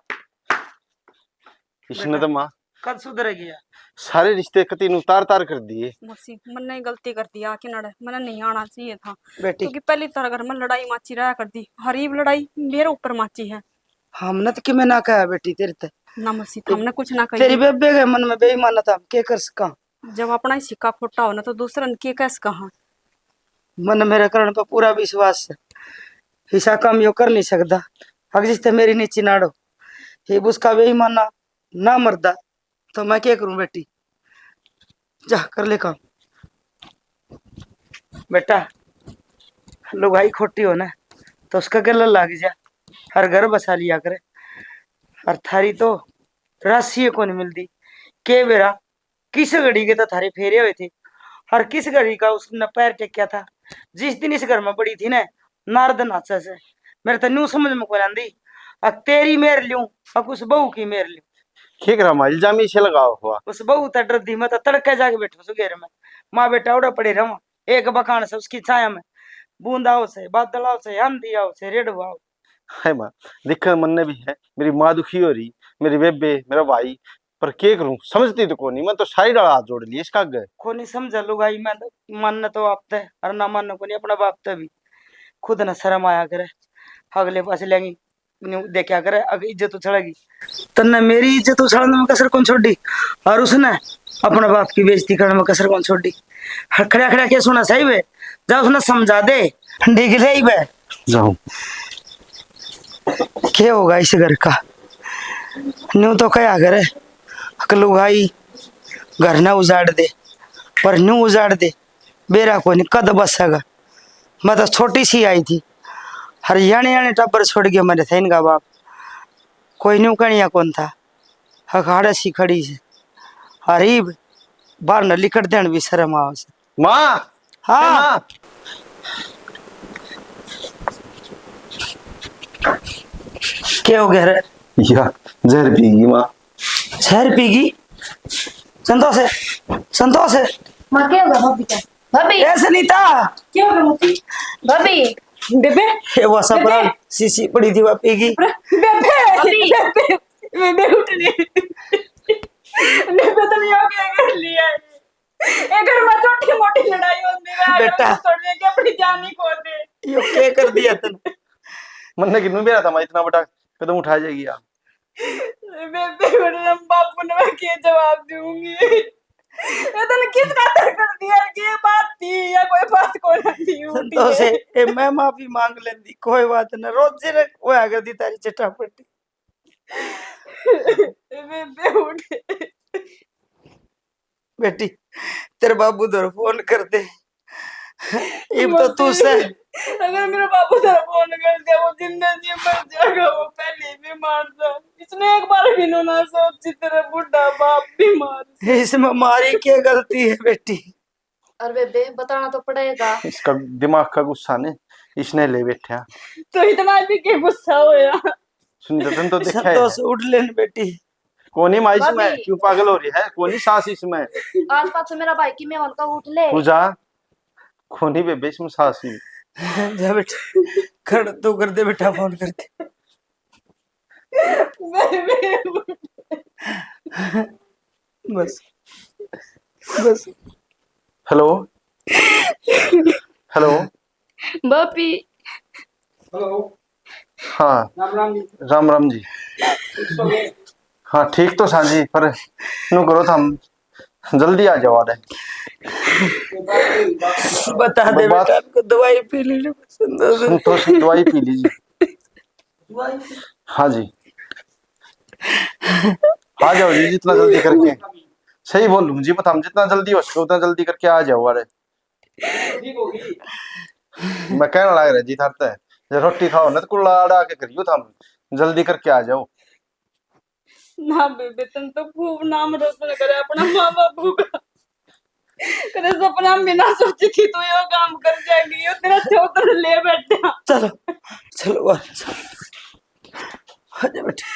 इसने तो माँ कद सुधरेगी यार? सारे रिश्ते कती नु तार तार कर दिए। मौसी, मन्ने ही गलती कर दी आके नड़े, मन्ने नहीं आना चाहिए था। बेटी। क्योंकि पहली तारा घर में लड़ाई माची रहा कर दी, हरीब लड़ाई मेरे ऊपर माची है। हमने तो किमे ना कहा बेटी तेरे ते। ना मौसी, ते-, हमने कुछ ना कही। तेरी बेबे के मन में बेईमान था, हम के कर सका? जब अपना ही सिक्का खोटा हो ना, तो दूसरा ने के कह सका? हाँ। मन मेरे करण पे पूरा विश्वास है, हिसा काम यो कर नहीं सकता। अगर जिस ते मेरी नीची नाड़ो, हे उसका बेईमाना ना मरदा, तो मैं क्या करूं बेटी? जा कर ले काम। बेटा, लुगाई खोटी हो ना, तो उसका गला लाग जा, हर घर बसा लिया करे। और थारी तो राशि को नहीं मिलती, के बेरा किस घड़ी के तो थारे फेरे हुए थे, और किस घड़ी का उसने पैर टेक्या था। जिस दिन इस घर में पड़ी थी ना, नारद नाचा से, मेरे तो न्यू समझ में कोई आंदी। आ तेरी मेर ल्यूं, आ उस बहू की मेर ल्यूं। ठीक रहा, इल्जाम इसे लगाओ हुआ। उस बहू तो डरदी, मैं तो तड़के जाके बैठो सु घेर में। माँ बेटा उड़ा पड़े रहो, एक बखान से उसकी छाया में। बूंद आओ से, बादल आओ से, आंधी आओ से, रेड आओ। हाय माँ, दिक्कत मन्ने भी है, मेरी माँ दुखी हो रही, मेरी बेबे, मेरा भाई, पर के करूं, समझती तो कोनी। मैं तो सारी डाल हाथ जोड़ लिए इसका आगे। कोनी समझा लुगाई, मैं तो मानना तो आप ते, और ना मानना कोनी अपना बाप ते भी। खुद ना शर्म आया करे, अगले पास लेंगी, न्यू देखा करे, अगर इज्जत उछलेगी। तन्ने मेरी इज्जत उछालने में कसर कौन छोड़ी, और उसने अपने बाप की बेइज्जती करने में कसर कौन छोड़ी। खड़ा खड़ा के सुना सही बे, जा उसने समझा दे, ठीक रही बे। जाऊं। के होगा इस घर का? न्यू तो कहा करे, अक लुगाई घर ने उजाड़ दे, पर न्यू उजाड़ दे, बेरा कोनी कद बसेगा। मैं तो छोटी सी आई थी, हर याने याने टब्बर छोड़ गया मेरे थे इनका बाप, कोई न्यू कनिया कौन था। अखाड़े सी खड़ी से, हरीब बाहर न लिकड़ देन भी शर्म आवे से। माँ, हाँ। ए माँ। क्या हो गया रे? या, जहर पीगी माँ। जहर पीगी? संतोष है, संतोष है। माँ, क्या होगा भाभी का? भाभी। ए सुनीता। क्या होगा मौसी? भाभी। बेबे। ए वो सब बेबे। शीशी पड़ी थी, वह पीगी। बेबे। भाभी। बेबे। बेबे उठ ले। बेबे, तुम यहाँ क्या कर लिया? ए घर में छोटी मोटी लड़ाई होती है, बेटा। छोड़ दे के अपनी जान ही खो दे। यो क्या कर दिया तने? मन्ने किन्नू बेरा था, मैं इतना बड़ा कदम उठा जाएगी यार। बेबे, वरना बापू ने मैं क्या जवाब दूंगी? ये तने किस खातर कर दिया? ये बात थी या कोई बात को ना थी? उठी संतोष है। ए, मैं माफी मांग लेंदी, कोई बात ना। रोजे ने होया कर दी तारी चटापटी। बेबे, उठ। बेटी, तेरे बाबू धोर फोन कर दे। इब तो तू मौसी, से। अगर मेरा बाबू तेरा फोन कर दिया, वो जिंदा जी मर जाएगा, वो पहले ही बीमार था। इसने एक बार भी नो ना सोची, तेरा बूढ़ा बाप बीमार। इसमें मारी क्या गलती है बेटी? अरे बेबे, बताना तो पड़ेगा। इसका दिमाग का गुस्सा ने इसने ले बैठा। तो इतना भी क्या गुस्सा होया? सुन, जतन तो देखा है। संतोष, उठ लेन बेटी। कोनी माई इसमें, भाभी। क्यों पागल हो रही है? कोनी सास इसमें। आज पाछो मेरा भाई की मैं उनका उठ ले। तू जा। कोनी बेबे इसमें सास ही। जा बेटा, खड़ तू कर दे बेटा, फोन कर दे। बेबे। बस, बस। Hello, hello. भाभी। हेलो। हाँ। राम राम जी। राम राम जी। ठीक सो गए? हाँ, ठीक तो सा जी, पर नू करो, थम जल्दी आ जाओ। अरे, बता दे बात बेटा, दवाई पी लीजिए। संतोष, दवाई पी लीजिए। हाँ जी, आ जाओ जी, जितना जल्दी करके। सही बोल रहा हूँ जी, बता, जितना जल्दी हो सके उतना जल्दी करके आ जाओ। अरे, मैं कहने लग रहा जी थार तै, जब रोटी खाओ ना तो कुल्ला अड़ा के करियो, थम जल्दी करके आ जाओ। ना बेबे, तन तो खूब नाम रोशन करे अपना माँ बापू का। कदे सपना में ना सोची थी तू यो काम कर जाएगी, यो तेरा चौधर ले बैठा। चलो, चलो, आ, चलो। आ जा बेटा।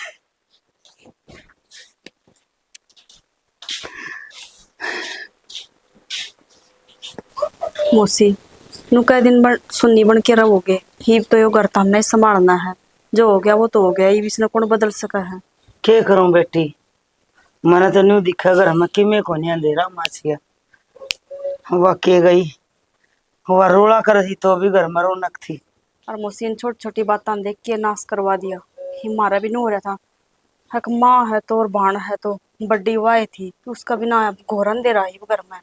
मौसी, नु कै दिन बन, सुन्नी बन के रहोगे? इब तो यो घर तो हमने ही संभालना है। जो हो गया वो तो हो गया, इब इसने कौन बदल सका है? के करूं बेटी, मने तो न्यू दिखा घर में किमे कोनी अंधेरा माचिया। वा के गई, वा रोला कर दी तो भी घर में रौनक थी। और मौसी, इन छोटी छोटी बातां देख के नाश करवा दिया। ये मारा भी नु हो रहा था। हक माँ है तो और भाण है तो, बड़ी वाह थी, उसका बिना अब घोर अंधेरा ही घर में।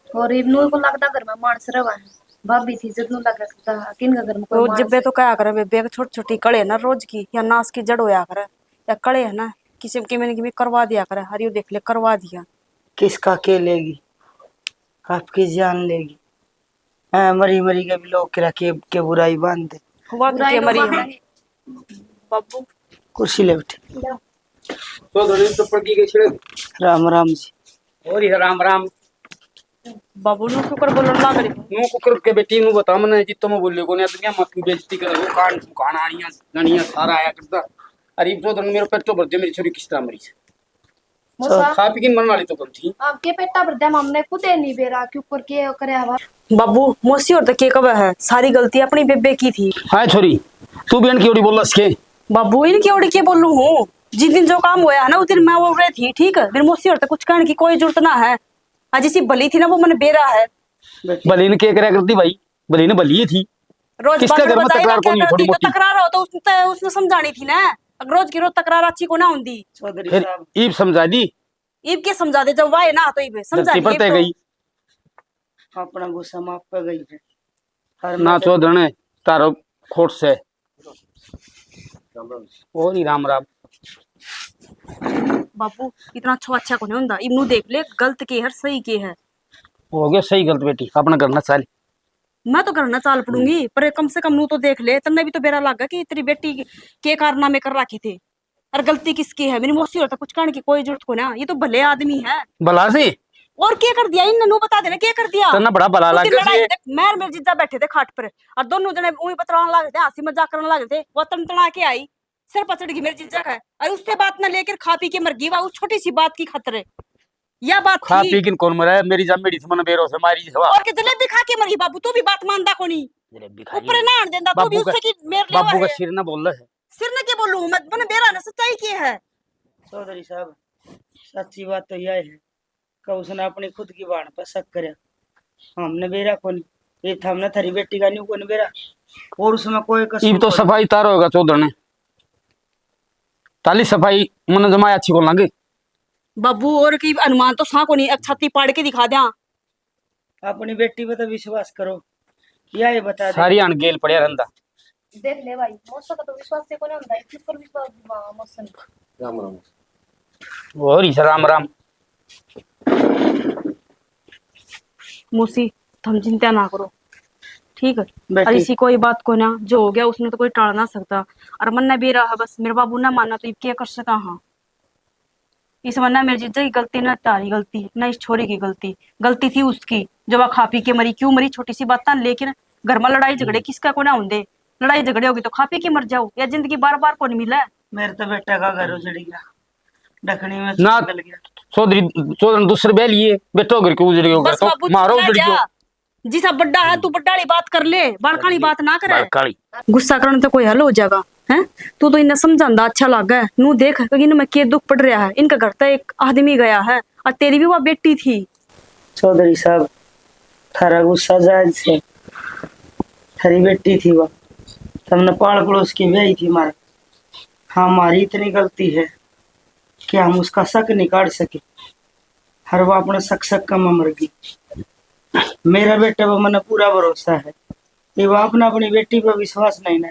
और इब नु को लगता घर में मानस रहा है। भाभी थी जद नु लगा करता, किन का घर में कोई वो मानस जब्बे है? तो कहा करे बेबे, छोटी छोटी कले ना रोज की, या नाश की जड़ होया करे, या कले है ना, किसी में किमें किमें करवा दिया करे। हरियो देख ले, करवा दिया। किसका के लेगी, आपकी जान लेगी। हाँ, मरी मरी के भी लोग किरा के, के बुराई बांधते। हुआ तो बुराई के तो मरी बांधते। बाबू। कुर्सी ले बैठे। तो धनी चप्पल की के छिड़क। राम राम जी। और ये राम राम। बाबू नु शुक्र बोलन लाग रही। नु कुकर के बेटी नु बता मने जितो मैं बोले कोने दुनिया मत की बेइज्जती करे, वो कान कान आनिया ननिया सारा आया करता। अरे तो धनी मेरा पेट तो भर दे, मेरी छोरी किस तरह मरी है। मौसा। खा पी के मरने वाली तो कम थी। आपके पेटा भर दिया, हमने खुद ही नहीं बेरा के ऊपर के करे हवा। बाबू, मौसी और तो के कबे है, सारी गलती अपनी बेबे की थी। हाय छोरी, तू भी इनकी ओड़ी बोल सके। बाबू, इनकी ओड़ी के बोलूं हूँ? जिस दिन जो काम होया है ना, उस दिन मैं वो रही थी, ठीक है? फिर मौसी और तो कुछ कहने की कोई जरूरत ना है। आज इसी भली थी ना, वो मैंने बेरा है। भली ने के करया करती भाई, भली ने भली ही थी। रोज किसके बात घर में बताई तकरार ना, कौन क्या थोड़ी करती? तो मोटी? तकरार हो तो उसने, उसने समझानी थी ना। रोज की रोज तकरार अच्छी को ना होंदी। चौधरी फिर साहब। ईब समझा दी। ईब के समझा दे, जब वाए ना तो ईब समझा धरती पर दी तय तो। गई। अपना गुस्सा माफ कर गई है। हर ना मैं चौधरने तारो खोट से। और ही राम राम। बाबू, इतना अच्छा अच्छा कोनी होंदा। इबनू देख ले, गलत के है, सही के है। हो गया सही गलत बेटी, अपना घर ना चाल। मैं तो घर ना चाल पड़ूंगी, पर कम से कम नू तो देख ले, तन्ने भी तो बेरा लाग गया कि तेरी बेटी के कारनामे कर रखे थे। और गलती किसकी है? मेरी मौसी और तो कुछ कहने की कोई जरूरत को ना, ये तो भले आदमी है। भला से? और क्या कर दिया इनने, नू बता देना, क्या कर दिया? तन्ने बड़ा भला उस दिन लागे लड़ाई से। देख, मैं और मेरे जीजा बैठे थे खाट पर, और दोनों जने ऊई बतलाने लग रहे थे, हंसी मजाक करने लग रहे थे। वो तन तना के आई, सिर पर चढ़ गई मेरे जीजा का, और उससे बात ना लेकर खा पी के मर गई, वो छोटी सी बात की खातर। या बात खा थी। पी किन कौन मरा है? मेरी जामेड़ी थी, मने बेरो से मारी थी। और के जलेबी खा के मर गई बाबू, तू भी बात मानदा कोनी। जलेबी खा ऊपर के। ना आन देंदा, तू भी बाबू का, उससे की मेर लेवा बाबू का है। सिर ना बोल रहा है। सिर ने के बोलूं मैं, मैंने बेरा ना सच्चाई के है। चौधरी साहब, सच्ची बात तो यह है कि उसने अपनी खुद की बहन पर शक करया, हमने बेरा कोनी। ये थामने थारी बेटी का न्यू कोनी बेरा, और उसमें कोई कसूर इब तो कोनी। सफाई तार होगा चौधर ने। ताली सफाई मन जमाया अच्छी को लगे। बाबू, और की अनुमान तो सा कोनी, एक छाती पाड़ के दिखा द्या। अपनी बेटी पे तो विश्वास करो, या ये बता दे। सारी अनगेल पड़या रहंदा। देख ले भाई, मौसा का तो विश्वास से कोनी होंदा, किस पर विश्वास दिवा मौसा ने? राम राम। और ही राम राम। मौसी, थम चिंता ना करो, ठीक है? बेटी। और इसी कोई बात को ना, जो हो गया उसने तो कोई टाल ना सकता। और मन ने बेरा है, बस मेरे बाबू ना माना तो इब क्या कर सका? हाँ, इसमें ना मेरे जीजा की गलती, ना तारी गलती, ना इस छोरी की गलती। गलती थी उसकी, जो वह खा पी के मरी। क्यों मरी? छोटी सी बात ना, लेकिन घर में लड़ाई झगड़े किसका को ना होंदे। लड़ाई झगड़े होगी तो खा पी के मर जाओ, या जिंदगी बार बार को नहीं मिले। मेरे तो बेटा का घर उजड़ गया, डखनी में ना निकल गया। चौधरी, चौधरी दूसरे बह लिए, बेटो घर के उजड़ गयो, घर बस तो बाबू, मारो चुप ना उजड़ गयो। जा। जिसा बड्डा है, तू बड्डा वाली बात कर ले, बालका वाली बात ना करे। बालका वाली। गुस्सा करण तो कोई हल हो जाएगा, हैं? तू तो इन्हें समझांदा अच्छा लागे। नू देख कि इनमें के दुख पड़ रहा है। इनका घर तो एक आदमी गया है, और तेरी भी वह बेटी थी। चौधरी साहब, थारा गुस्सा जायज से, थारी बेटी थी वह, तुमने पाल पड़ोस की ब्याही थी मारा। हाँ, हमारी इतनी गलती है कि हम उसका शक नहीं काढ़ सके। हर वो अपने शक शक का में मर गई। मेरा बेटा वो मने पूरा भरोसा है। ये वो अपना अपनी बेटी पर विश्वास नहीं ना,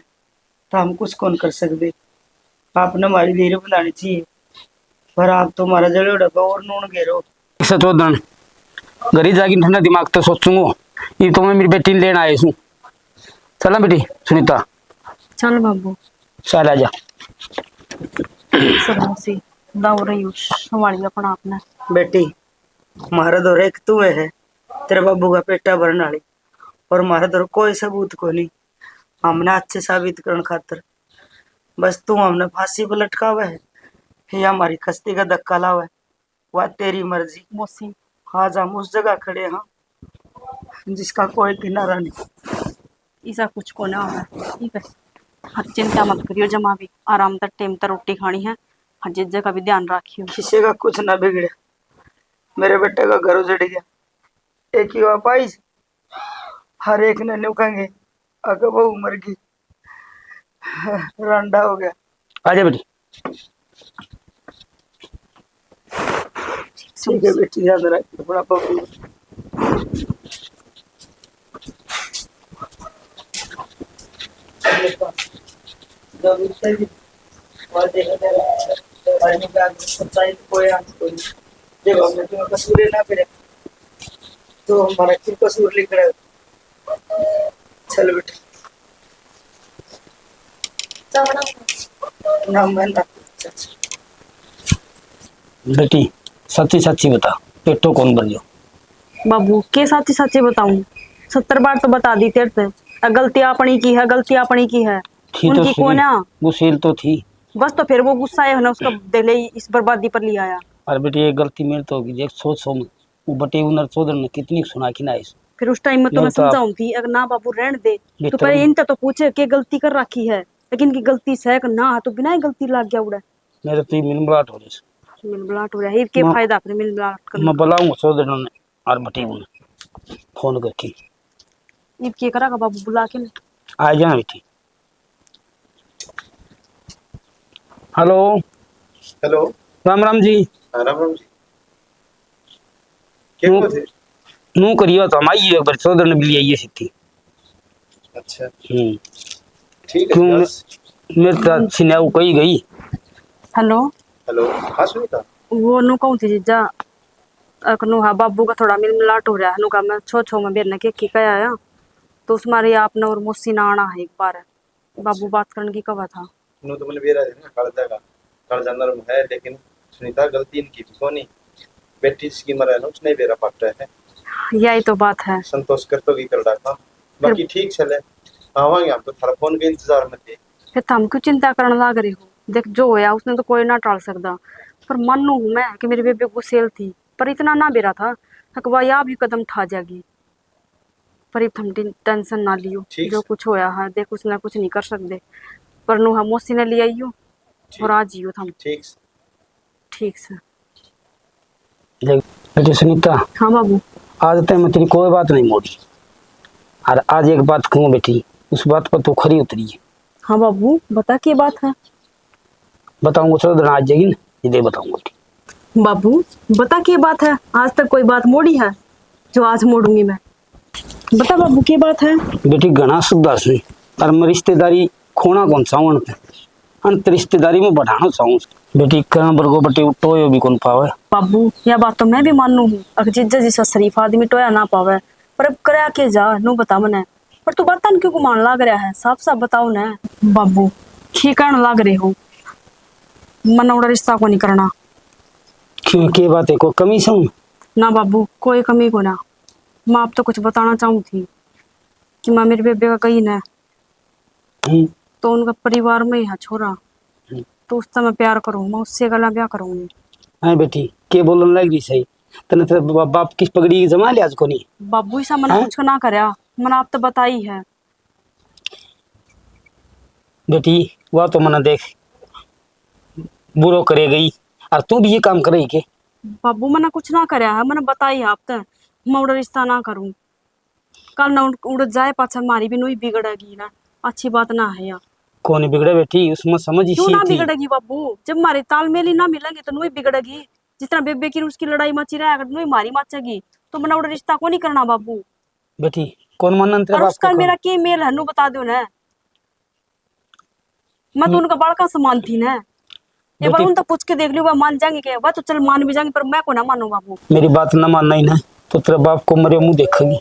तो हम कुछ कौन कर सकते। आपने हमारी धीरे बनानी चाहिए, पर आप तो हमारा जलोड़ा पे और नून घेरो। इसे चौधन घरी जाके ठंडा दिमाग तो सोचूंगा। ये तो मैं मेरी बेटी ने लेने आए सूं। चला बेटी सुनीता। चल बाबू। चल आजा। सब मौसी, दाऊ रही हूँ, संभालिए अपना आपने। बेटी, हमारे धोरे एक तू है, तेरे बाबू का पेटा भरने वाली, और हमारे धोरे कोई सबूत को नहीं। हमने अच्छे साबित करण खातर बस तू हमने फांसी पर लटकावे है, या हमारी कस्ती का धक्का लावे, वह तेरी मर्जी। मौसी। आज हम उस जगह खड़े हैं जिसका कोई किनारा नहीं। ऐसा कुछ को ना हो, ठीक है? हाँ, चिंता मत करियो जमा भी, आराम तक टाइम तक रोटी खानी है। हाँ, जिस जगह भी ध्यान रखियो। किसी का कुछ ना बिगड़े, मेरे बेटे का घर उजड़ गया, एक ही वापाइस, हर एक ने न्यू कहेंगे, अगर बहू मर गई, रांडा हो गया। आजा बेटी। ठीक है बेटी, ध्यान रख अपना पप्पू। जब उससे भी और देखा तेरा, तेरे भाई ने कहा, "सच्चाई तो कोई आंख कोई।" जब हमने तुम्हें कसूर ना करे, तो हमारा क्यों कसूर लिख रहे हो? चल बेटा। ना, मैं ना। बेटी, सच्ची सच्ची बता, पेटो कौन भरियो? बाबू, के साची साची बताऊं? सत्तर बार तो बता दी तेरे से। अ, गलती अपनी की है, गलती अपनी की है। थी तो उनकी सही, को ना। गुस्सेल तो थी। बस तो फिर वो गुस्सा है ना, उसका दिल ही इस बर्बादी पर ले आया। अरे बेटी, ये गलती मेरी तो होगी। देख, सोच सो मत। वो बटे उनर चौधर ने कितनी सुना की ना इस। फिर उस टाइम में तो मैं मैं तो समझाऊं थी, अगर ना बाबू रहन दे, तू भीतर पहले इनते तो पूछे के गलती कर रखी है, लेकिन इनकी गलती सह कर ना, तो बिना ही गलती लाग गया उड़े। मेरे तो मिलमलाट हो रही है। मिलमलाट हो रहा है, के माँ, फायदा फिर मिलमलाट करने मैं का? बुलाऊंगा चौधर ने और बटे उन्हें फोन करके। इब के करा का बाबू बुला के ना? आ जाना बेटी। हेलो। हेलो। राम राम जी। हाँ, राम राम जी। क्या नू, बात है? नू करियो तो हम आइए एक बार चौधर ने भी आइए सिद्धि। अच्छा। हम्म। ठीक है, क्यों बस। मे-, मेरे तो अच्छी ने वो कही गई। हेलो। हेलो। हाँ, सुनीता। वो नू कहूँ थी जीजा, अक नू हा बाबू का थोड़ा मिलमलाट हो रहा है, नू का मैं छो छो में बेरने के की कह आया, तो उस मारे आपने और मौसी ना आना है एक बार। बाबू बात करने की कहा था। न्यू तो मैंने बेरा है ना, कालजा का, कालजा नरम है, लेकिन सुनीता गलती इनकी भी कोनी। बेटी जिसकी मरे ना, उसने बेरा पाटा है। यही तो बात है। संतोष कर तो भी कर डाका। फिर बाकी ठीक चले, आवांगे हम तो, थारा फोन के इंतजार में थे। फिर थम क्यों चिंता करने लाग रहे हो? देख, जो होया उसने तो कोई ना टाल सकता, पर मानू हूँ मैं कि मेरी बेबे गुस्सेल थी, पर इतना ना बेरा था, थकवा या भी कदम ठा जाएगी। पर इब थम टें-, टेंशन ना लियो, ठीक जो से। कुछ होया है, देख, उसने कुछ नहीं कर सकते, पर नू हम मौसी ने ले आइयो ठीक। और आ जियो थम। ठीक से। ठीक से। देख, बेटी सुनीता। हाँ बाबू। आज तक मैं तेरी कोई बात नहीं मोड़ी। और आज एक बात कहूँ बेटी, उस बात पर तू खरी उतरी है। हाँ बाबू, बता के बात है। बताऊंगा, चौदह दिन आज जाएगी ना, ये दे बताऊंगा बेटी। बाबू, बता के बात है, आज तक कोई बात मोड़ी है जो आज मोड़ूंगी मैं? बता बाबू, के बात है? बेटी, घणा सुधा से, पर मैं रिश्तेदारी खोना कौन चाहूँ, अंत रिश्तेदारी में बढ़ाना चाहूँ। बेटी, कहाँ बरगो बेटी टोयो भी कौन पावे। बाबू, यह बात तो मैं भी मानू हूँ, अगर जीजा जिसा शरीफ आदमी टोया ना पावे, पर अब करया के जा, नू बता मने। पर तू बातां क्यों घुमान लाग रहा है, साफ साफ बताओ ना। बाबू, के कहन लाग रहे हो, मन्ने उड़ा रिश्ता को नहीं करना। क्यों, के बात है, कोई कमी से? ना बाबू, कोई कमी को ना। मैं आप तो कुछ बताना चाहूँ थी कि मैं मेरे बेबे का गई ना, हम्म। तो उनका परिवार में ही है छोरा, हम्म। तो उससे मैं प्यार करूँ, मैं उससे गला ब्याह करूँगी। हाँ बेटी, के बोलन लग रही सही? तने तेरे बा-, बाप की पगड़ी जमा लिया आज को नहीं? बाबू, ऐसा मैंने हाँ? कुछ ना करया, मैंने आप तो बताई है। बेटी, वह तो मना देख, बुरो करे गई, और तू भी ये काम करे के? बाबू, मना कुछ ना करया है, मना बताई है आप तो, मैं उड़ा रिश्ता ना करूँ। कल ना उड़, उड़ जाए पाछा, मारी भी नू ही बिगड़ेगी ना, अच्छी बात ना है यार। कौन बिगड़े बेटी, उसमें समझ क्यों इसी ना थी। बिगड़ेगी बाबू, जब मारे तालमेल ही ना मिलेंगे तो नू ही बिगड़ेगी। जितना बेबे की उसकी लड़ाई मची रहा है, अगर नू ही मारी मचेगी तो मना उड़ा रिश्ता को नहीं करना बाबू। बेटी, कौन मानन तेरे और बाप उसका को? मेरा के मेल है, नू बता दो ना। मैं तो हम्म। उनका बालका समान थी ना। एक बार बेटी उनसे पूछ के देख लियो, वह मान जाएंगे क्या? वह तो चल मान भी जाएंगे, पर मैं को ना मानू बाबू। मेरी बात ना मानना ही ना, तो तेरे बाप को मरे मुंह देखेगी।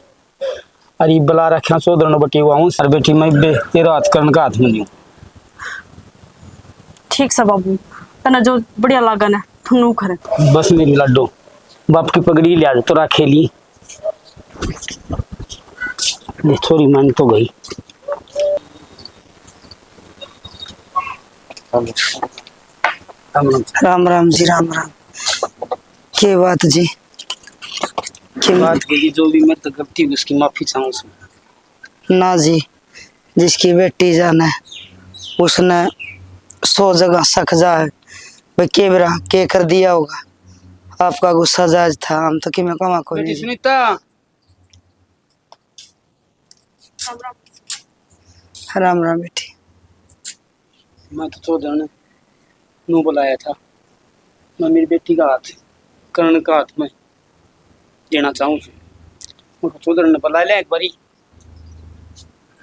अरे बला रखा चौधर ने बेटी, वाऊं सर बेटी, मैं बे तेरा हाथ करण का हाथ में दूं। ठीक सा बाबू, तने जो बढ़िया लागे ना, तू नू करे। बस मेरी लाडो, बाप की पगड़ी लिया तो राखे ली। ये छोरी मान तो गई। राम राम जी, राम राम। के बात जी? के बात की, जो भी मैं तो गलती हुई, उसकी माफी चाहूँ। ना जी, जिसकी बेटी जाने, उसने सौ जगह सख जाए, भाई के बेरा के कर दिया होगा। आपका गुस्सा जायज था, हम तो किमें कमा कोई बेटी नहीं। सुनीता। राम राम बेटी। मैं तो चौधर ने नू बुलाया था, मैं मेरी बेटी का हाथ करण का हाथ में देना चाहूँ। मैं चौधर ने बुला लिया एक बारी,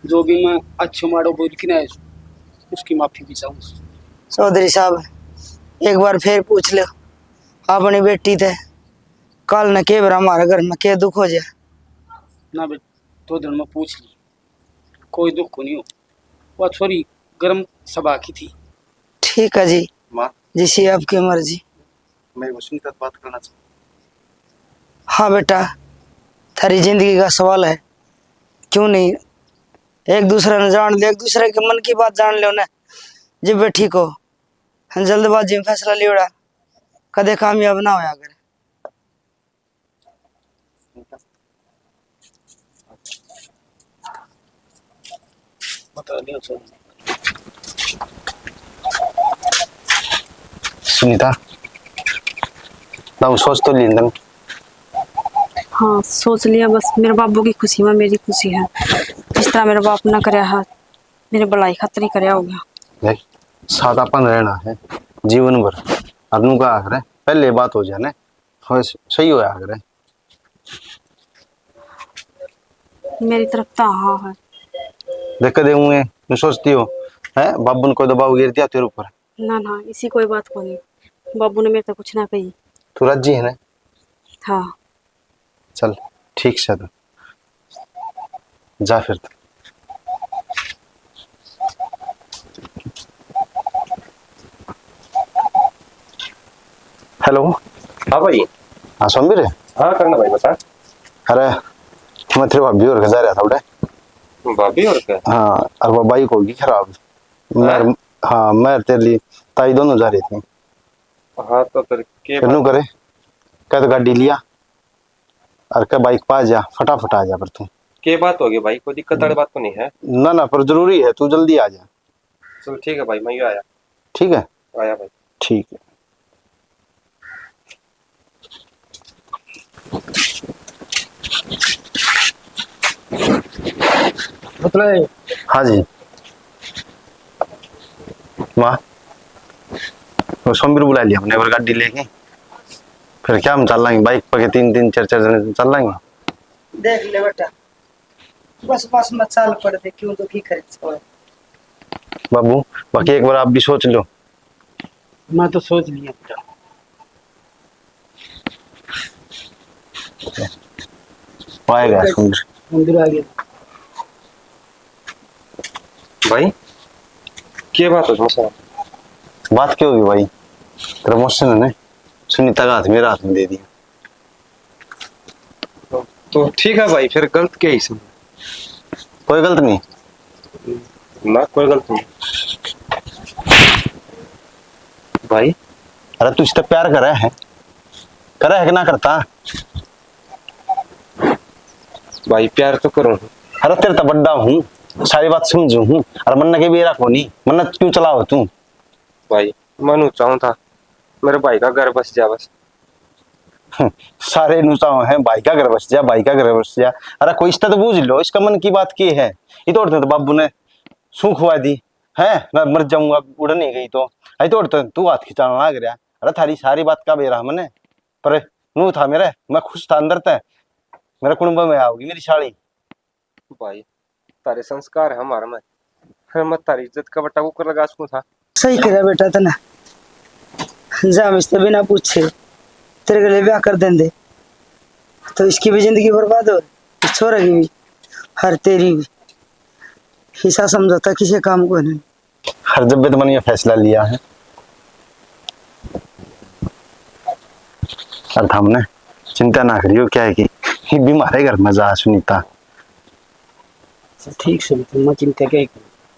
जो भी मैं अच्छो माड़ो बोल के ना आया, उसकी माफी भी चाहूँ। चौधरी साहब, एक बार फिर पूछ लो अपनी बेटी ते, कल न के बेरा हमारे घर में के दुख हो जाए। ना बेटा, चौधर ने मैं पूछ ली, कोई दुख को नहीं हो। वह छोरी गर्म सभा की थी। ठीक है जी, माँ। जैसी आपकी मर्जी। मैं वो सुनीता से बात करना चाहूँ। हाँ बेटा, थारी जिंदगी का सवाल है, क्यों नहीं? एक दूसरे ने जान ले, एक दूसरे के मन की बात जान लो ना। जब बेटी को जल्दबाजी में फैसला लियोड़ा, कदे कामयाब ना होया करे। सुनीता, ना वो सोच तो ली ना? हाँ, सोच लिया। बस मेरे बाबू की खुशी में मेरी खुशी है। जिस तरह मेरे बाप ने करया है, मेरे भलाई खातर ही करया होगा। देख, साथ अपन रहना है जीवन भर। और नू कहा करे, पहले बात हो जाए ना, हाँ, स-, सही होया करे। मेरी तरफ तो हाँ है। देख, कदे हूँ मैं सोचती हो, है, बाबू ने कोई दबाव गिर दिया तेरे ऊपर? ना, ना, इसी कोई बात को नहीं। बाबू ने मेरे तो कुछ ना कही। तू राजी है ना? हाँ। चल, ठीक से तो जा फिर तो। हेलो। हाँ भाई। हाँ, सोमवीर। हाँ, करना भाई, बता। अरे, मैं तेरे भाभी और के जा रहा था उठे। भाभी और के? हाँ, और वो बाइक होगी खराब। मैं, हाँ? हाँ, मैं तेरे लिए ताई दोनों जा रहे थे। हाँ, तो फिर के फिर नू बात? करे, कह तो गाड़ी लिया और कह बाइक पा जा, फटाफट आ जा पर तू। के बात होगी भाई? कोई दिक्कत वाली बात तो नहीं है? ना, ना, पर जरूरी है, तू जल्दी आ जा। चल ठीक है भाई, मैं ही आया। ठीक है? आया भाई। ठीक है। मतलब, हाँ जी। वाह, वो सोमवीर बुला लिया हमने, और गाड़ी लेके फिर क्या हम चल लांगे, बाइक पके तीन तीन चार चार जने चल लांगे। देख ले बेटा, बस बस में चाल पड़ दे, क्यों दुखी करे इसको। बाबू, बाकी एक बार आप भी सोच लो। मैं तो सोच लिया बेटा। आएगा सुंदर। सुंदर आ गया। भाई, क्या बात है तुमसे? बात क्या होगी भाई, तेरा मौसी ने सुनीता का हाथ मेरा हाथ में दे दिया। तो ठीक है भाई, फिर गलत क्या है इसमें? कोई गलत नहीं। ना, कोई गलत नहीं। भाई, अरे तू इससे प्यार करे है, करे है कि ना करता? भाई, प्यार तो करूँ। अरे तेरे तो बड्डा हूँ, सारी बात समझू हूँ। अरे मन्ने के बेरा को नहीं, मन्ने क्यों चलाओ तू? भाई, मैं नू चाहूँ था मेरे भाई का घर बस जा बस। सारे नू चाहूँ है भाई का घर बस जा, भाई का घर बस जा। अरे कोई इसका तो बूझ लो, इसका मन की बात की है? ये तो उड़ते तो बाबू ने सूं खुआ दी है, मैं मर जाऊंगा, उड़ नहीं गई तो। आई तो उड़ते तू हाथ खिंचाना लाग रहा। अरे थारी सारी बात का बेरा मने, पर नू था मेरे, मैं खुश था अंदर ते। मेरे कुणबे में आओगी मेरी साली। भाई, तारे संस्कार है हमारे में। फिर मैं तारी इज्जत का बट्टा कुकर लगा सकूं था। सही करे बेटा तने, जा हम इससे बिना पूछे तेरे गले ब्याह कर देंदे, तो इसकी भी जिंदगी बर्बाद हो, इस छोरे की भी, हर तेरी भी। हिस्सा समझौता किसी काम को नहीं। हर जब भी तो मैंने ये फैसला लिया है, और हमने चिंता ना करियो, क्या है कि ये भी हमारे घर में जा सुनीता। ठीक से, मैं चिंता क्या ही करूँ।